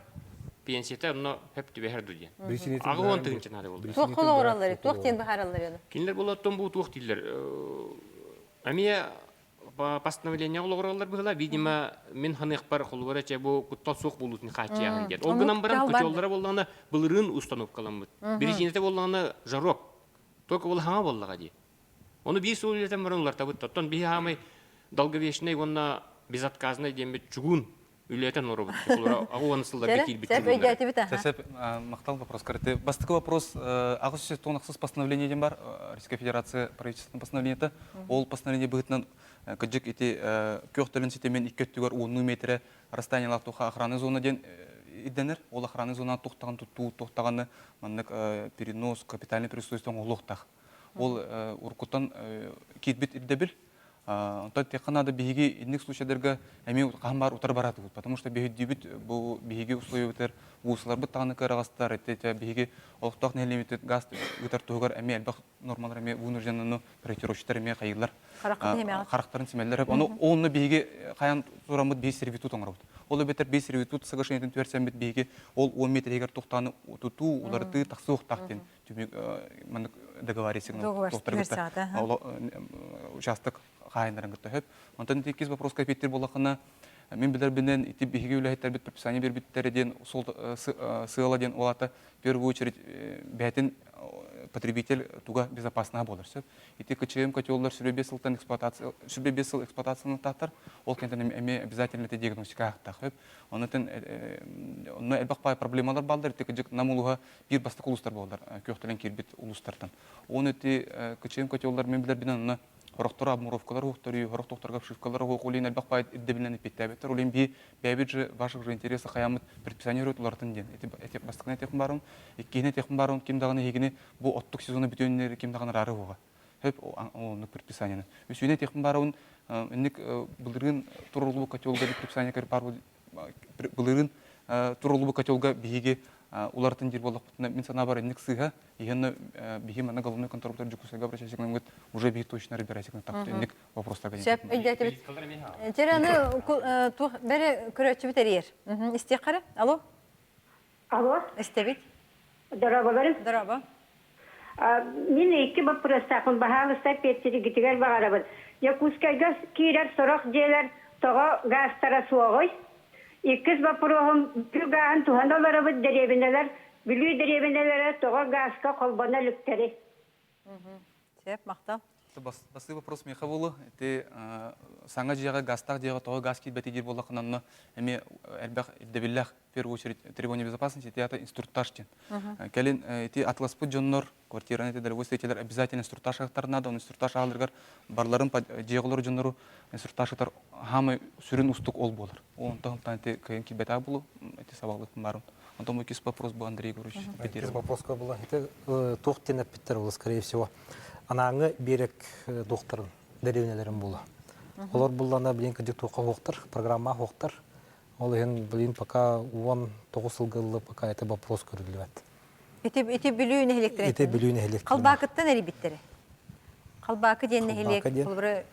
пенсията онно хөп түбэһэр ду диэн. Аҕы уон тыһыынча наада буолла. Туох холоҕураллары, туох диэн быһаараллар Кинилэр болоттон бу туох дииллэр? Эмиэ постановление олоҕураллар быһыла, видимо, мин ханыахпар холобура чэ бу куттал суох буолуутун хааччыйаһын диэн. Ол гынан баран котеллара буоллаҕына былырыын установкаламмыт. Биричиинэтэ буоллаҕына жарок. Только ол хаҥа буоллаҕа дии. Ону биир сыл үлэтэн баран улартабыт. Оттон биһи хаамай долговечный уонна безотказный диэммит чугун үлэтэн оробут. Аҕы сылларга киирбит чугуннар. Сөп, махтал вопрос. Бастакы вопрос, аҕыс жүз тоғыз постановление диэн бар, Российская Федерация правительственное постановлениета. Ол постановление быһыытынан кыдьык ити күөх төлөн ситимин икки өттүгэр уоннуу метрэ расстояниелаах туха охранный зона диэн ирдэнэр. Ол охранный зонаны туохтаҕын туттуу, туохтаҕаны маннык перенос, капитальный переустройство оҥоһулуохтаах. Ол уруккуттан киирбит ирдэбил. Онтон тиэххэ наада биһиги инник случайдарга эмиэ хаһан баар утары бараатыбыт. Потому что биһирдиибит бу биһиги условиябытыгар уулуссаларбыт даҕаны кыараҕастар, ити биһиги олохтоох нэһилиэнньэбит газ ыытар туһугар эмиэ элбэх нормалар эмиэ вынужденныны проектировщиктар эмиэ хайыыллар. Харахтарын симэллэр. Ону онно биһиги хайан тураммыт биһи сервитут оҥоробут. Ол эбэтэр биһи сервитут соглашениетын түһэрсэммит биһиги ол 10 метр тухтааны тутуу, уларытыы тахсыахтаах диэн түмүк маннык договориться кытта участок хаайыннарын кытта хөп. Онтон иккис вопроска эпиттир буоллахына, мин билэрбинэн ити биһиги үлэһиттэрбит предписание бербиттэрэ диэн сыала диэн ол ата в первую очередь бэйэтин потребитель туга безопаснаha буолар сөп. Ити КЧМ котеллар сүрэ сылтан эксплуатация сүрэ сыл эксплуатацияны тааттар, ол кэнтэн эмиэ обязательно это диагностика аахтаах сөп. Оннотон онно элбэх пай проблемалар балдар ити кыдьык нам улуһа биир бастакы улуустар буолаллар күөхтэрин киирбит улуустартан. Оны ити КЧМ котеллар мен билэрбинэн онно хорохтору обмуровкалар уохтору, хорох тохторго обшивкалар уох улин элбэх пай ирдэбилинэн эппиэттээбэттэр. Улин би бэйбит же ваших же интересах хаяммыт предписание уларытын диэн. Эти эти бастакына этиэхпин баарым, иккиһинэ этиэхпин баарым ким даҕаны эһигини бу оттук сезона бүтүөннэри ким даҕаны араары уоҕа. Хөп оннук предписаниены. Үсүүнэ этиэхпин баарабын инник былырыын туруллубут котелга предписание баар былырыын туруллубут котелга биһиги уларытын диир буоллахпытына мин санаабар инник сыыһа иһэнно биһи манна головной контроллар Дьокуускайга обращайсыгын уже биһи точно разбирайсыгын тапты инник вопростарга Сөп, өйдөөтүбүт. Теперь аны туох бэрэ көрөөччүбүт эрийэр. Истиэххэ Алло. Алло. Истэбит. Дорооболорун. Дорообо. Мин икки боппуруостаахпын баһаалыста эппиэттиргитигэр баҕарабын. Якутскайга киирэр сорох дьиэлэр тоҕо гаастара суоҕуй? Иккис боппуруоһум Бүлүү гааһын туһана олоробут дэриэбинэлэр Бүлүү дэриэбинэлэрэ тоҕо гааска холбоно иликтэрий? Сөп, махтал. Бастакы вопрос миэхэ буолуо. Ити саҥа дьиэҕэ газтаах дьиэҕэ тоҕо газ киирбэтий диир буоллаххына, онно эмиэ элбэх ирдэбиллээх в первую очередь требования безопасности ити аата инструктаж диэн. Кэлин ити атласпыт дьоннор квартираны ити долевой строителлэр обязательно инструктаж аахтар наада, оны инструктаж ааларыгар барларын дьиэҕэ олорор дьоннору инструктаж ытар хаамай сүрүн устук ол буолар. Онтон ити кыайан киирбэтэх буолу ити сабаҕалык баарым. Онтон иккис вопрос был Андрей Егорович. Иккис вопрос была. Это туох диэн эппиттэр ол, скорее всего, анааҥы биэрек докторын дэриэбинэлэрин була. Олор буллана билин кырдьык туохха хуохтар, программа хуохтар. Ол иһин билин пока 19 сылга ылла пока это вопрос көрүллүбэт. Ити ити Бүлүү нэһилиэктэрэ. Ити Бүлүү нэһилиэктэрэ. Халбаакыттан эрийбиттэрэ. Халбаакы диэн нэһилиэк холобура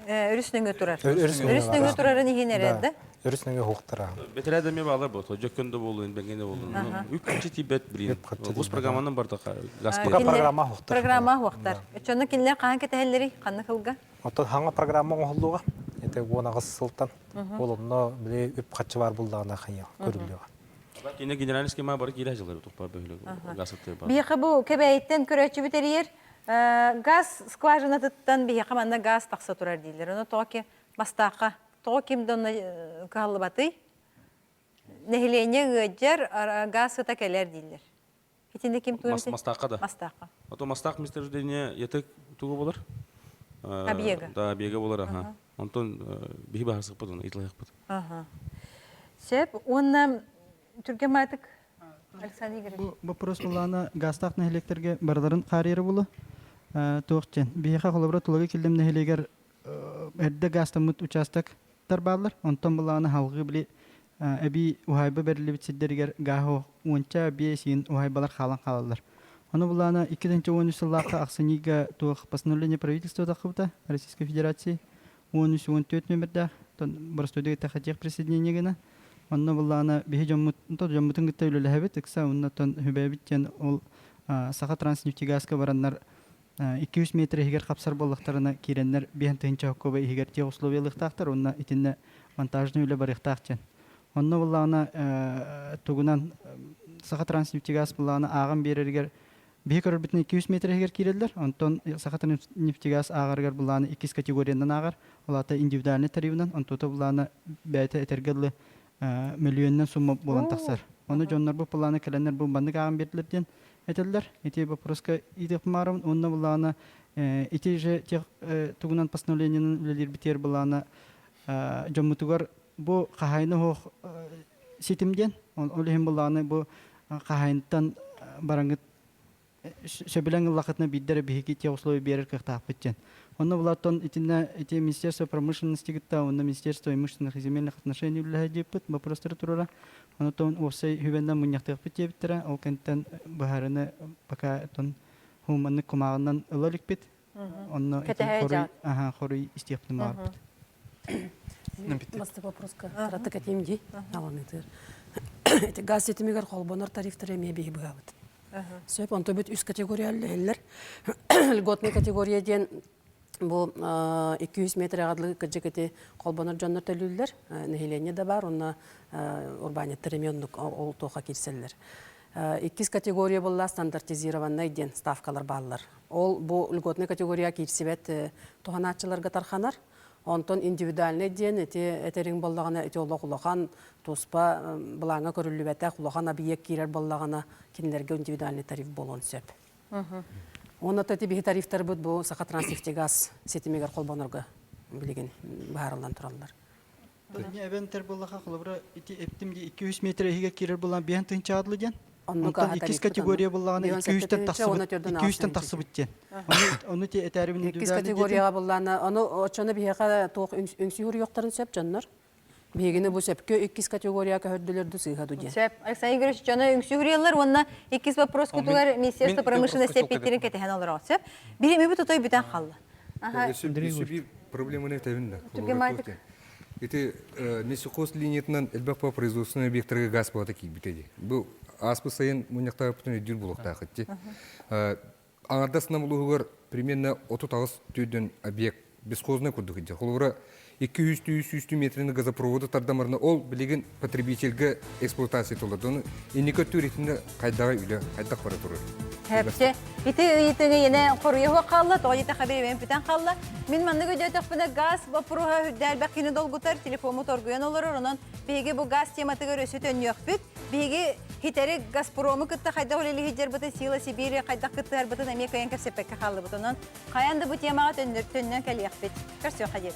өрүс нөҥүө турар. Өрүс нөҥүө турарын иһин эрэр да? Өрүс нөҥүө хуохтара. Бэтэрээ да эмиэ баалар бу, дьөккөн да буолун, бэҥҥэ да буолун. Үп харчы тиийбэт билигин. Бу программанан бардахха газ Программа хуохтар. Программа хуохтар. Оччону кинилэр хаһан кэтэһэллэрий? Ханнык сылга? Оттон хаҥа программа оҥоһуллуоҕа. Это 18 сылтан. Ол онно били үп харчы бар буллаҕына хайа көрүллүөҕэ. Кине генеральный схема бары киирэ сылдьар туппар бөһүлэг газ аттыы бар. Биһиэхэ бу Кэбээйиттэн көрөөччүбүт эрийэр. Газ скважинатыттан биһиэхэ манна газ тахса турар дииллэр. Ону тоҕо ки Бастаахха тоҕо ким да онно кыһаллыбатый? Нэһилиэнньэ ыадьар, газ сыта кэлэр дииллэр. Итиннэ ким тугу Мастаахха да. Мастаахха. А то мастаах месторождение ятык тугу болар? Объега. Да, объега болар, аха. Онтон биһи баһарсыкпыт, оны италайықпыт. Аха. Сеп, уонна түргэн маатык Александр Игоревич. Бу вопрос булаана газтаах нэһилиэктэргэ барыларын хаарыйара булу. Туох диэн. Биһиэхэ холобура Тулагы Киллэм нэһилиэгэр эрдэ газтаммыт участоктар бааллар. Онтон былаана халҕыы били эбии уһаайба бэриллибит сирдэригэр гааһы уонча биэс иин уһаайбалар хаалан хаалаллар. Ону былаана 2013 сыллаахха ахсынньыга туох постановление правительства таххыбыта Российской Федерации 13-14 нөмердээх боростуойдук эттэхэ присоединение гына. Онно былаана биһи дьоммут дьоммутун кытта үлэлэһэбит ыкса онно хүбэбит диэн ол Саха Транснефтегазка бараннар 200 метр иһигэр хапсар буоллахтарына киирэннэр 5000 хоккуоба иһигэр тех условиялыахтаахтар уонна итиннэ монтажный үлэ барыахтаах диэн. Онно буллаҕына тугунан Саха Транснефтегаз буллаҕына ааҕан биэрэригэр биһи көрөрбүтүнэн 200 метр иһигэр киирэллэр. Онтон Саха Транснефтегаз ааҕарыгар буллаҕына иккис категориянан ааҕар. Ол аата индивидуальный тарифынан, онтуота буллаҕына бэйэтэ этэргэ дылы мөлүйүөнүнэн сумма буолан тахсар. Ону дьоннор бу планы кэлэннэр бу маннык ааҕан биэрдилэр диэн этэллэр. Ити вопроска ыытыахпын уонна былаана ити же тех тугунан постановлениенын үлэлиирбитигэр былаана дьоммутугар бу хаһаайына оһох ситим диэн ол иһин былааны бу хаһаайынтан бараҥҥыт сөбүлэҥ ыллахытына биирдэ эрэ биһиги тех условия биэрэр кыахтаахпыт диэн. Онно булаттан итиннэ ити Министерство промышленности кытта уонна Министерство имущественных и земельных отношений үлэлэһэ диэппит вопростары туруора. Онотон уопсай хүбэннэн мунньахтыахпыт диэбиттэрэ. Ол кэнниттэн быһаарыны пока тон хуманнык кумааҕынан ыла иликпит. Онно ити хоруй, аха, хоруй истиэхпитин баҕарбыт. Басты вопроска кыратык этиим дии. Аланытыр. Эти газ ситимигэр холбонор тарифтары эмиэ биһи быһабыт. Сөп, онто бүт үс категория үллэһиллэр. Льготный категория диэн бу 200 метр адлы кырдьык ити холбонор дьоннор төлүүллэр. Нэһилиэнньэ да бар, онно урбаанньыттар эмиэ оннук ол туоха киирсэллэр. Иккис категория буолла стандартизированный диэн ставкалар бааллар. Ол бу льготный категория киирсибэт туһанааччыларга тарханар. Онтон индивидуальный диэн ити этэриҥ буоллаҕына ити олох улахан туспа былааҥҥа көрүллүбэтэх улахан объект киирэр буоллаҕына кинилэргэ индивидуальный тариф буолуон сөп. Уонна ити биһи тарифтарбыт бу Сахатранснефтегаз ситимигэр холбонорго билигин быһаарыллан тураллар. Билиҥҥи эбэнтэр буоллаха холобура ити эптим дии 200 метр иһигэр киирэр буолан биэһэн тыһыынча адлы диэн. Онтон иккис категория буоллаҕына 200-тэн тахсыбыт 200-тэн тахсыбыт диэн. Ону ти этээрибин Иккис категорияҕа буллаана ону оччону биһиэхэ туох үҥсүү уруйуохтарын сөп дьоннор. Биһигини бу сөпкө иккис категория көһөрдүлэр ду сыыһа ду диэн. Сөп. Александр Игоревич дьоно үҥсүүрүйэллэр уонна иккис вопрос кутугар Министерство промышленности эппиэттэрин кэтэһэн олороҕут. Сөп. Биримибит отой бүтэн халла. Өссө проблеманы этэбин да. Ити Мессихоз линиятынан элбэх по производственный объекттарга газ плата киирбитэ дии. Бу ааспыт сайын мунньахтаабыппытын өйдүүр буолуохтаах ити. Аҥардас Нам улууһугар примерно 38 түрдөн объект бесхозный курдук идэ. Холобура 200-300 метрини газопроводу тардамарына ол билигин потребительгэ эксплуатация толордону инники өттүгэр итиннэ хайдаҕа үлэ хайдах бара турар. Хэпче ити ыйытыгы ене хоруйа хаалла, тоҕо диэтэххэ бириэмэм бүтэн хаалла. Мин маннык өйдөөтөхпүнэ газ боппуруоһа үрдээлбэх кини долгутар, телефоммут оргуйан олорор, онон биһиги бу газ тематыгар өссө төннүөхпүт. Биһиги хитэри Газпрому кытта хайдах үлэлиһидьэрбытын, Сила Сибири хайдах кыттыһарбытын эмиэ кыайан кэпсэппэккэ хааллыбыт. Онон хайаан да бу темаҕа төннөн кэлиэхпит. Көрсүөххэ диэри.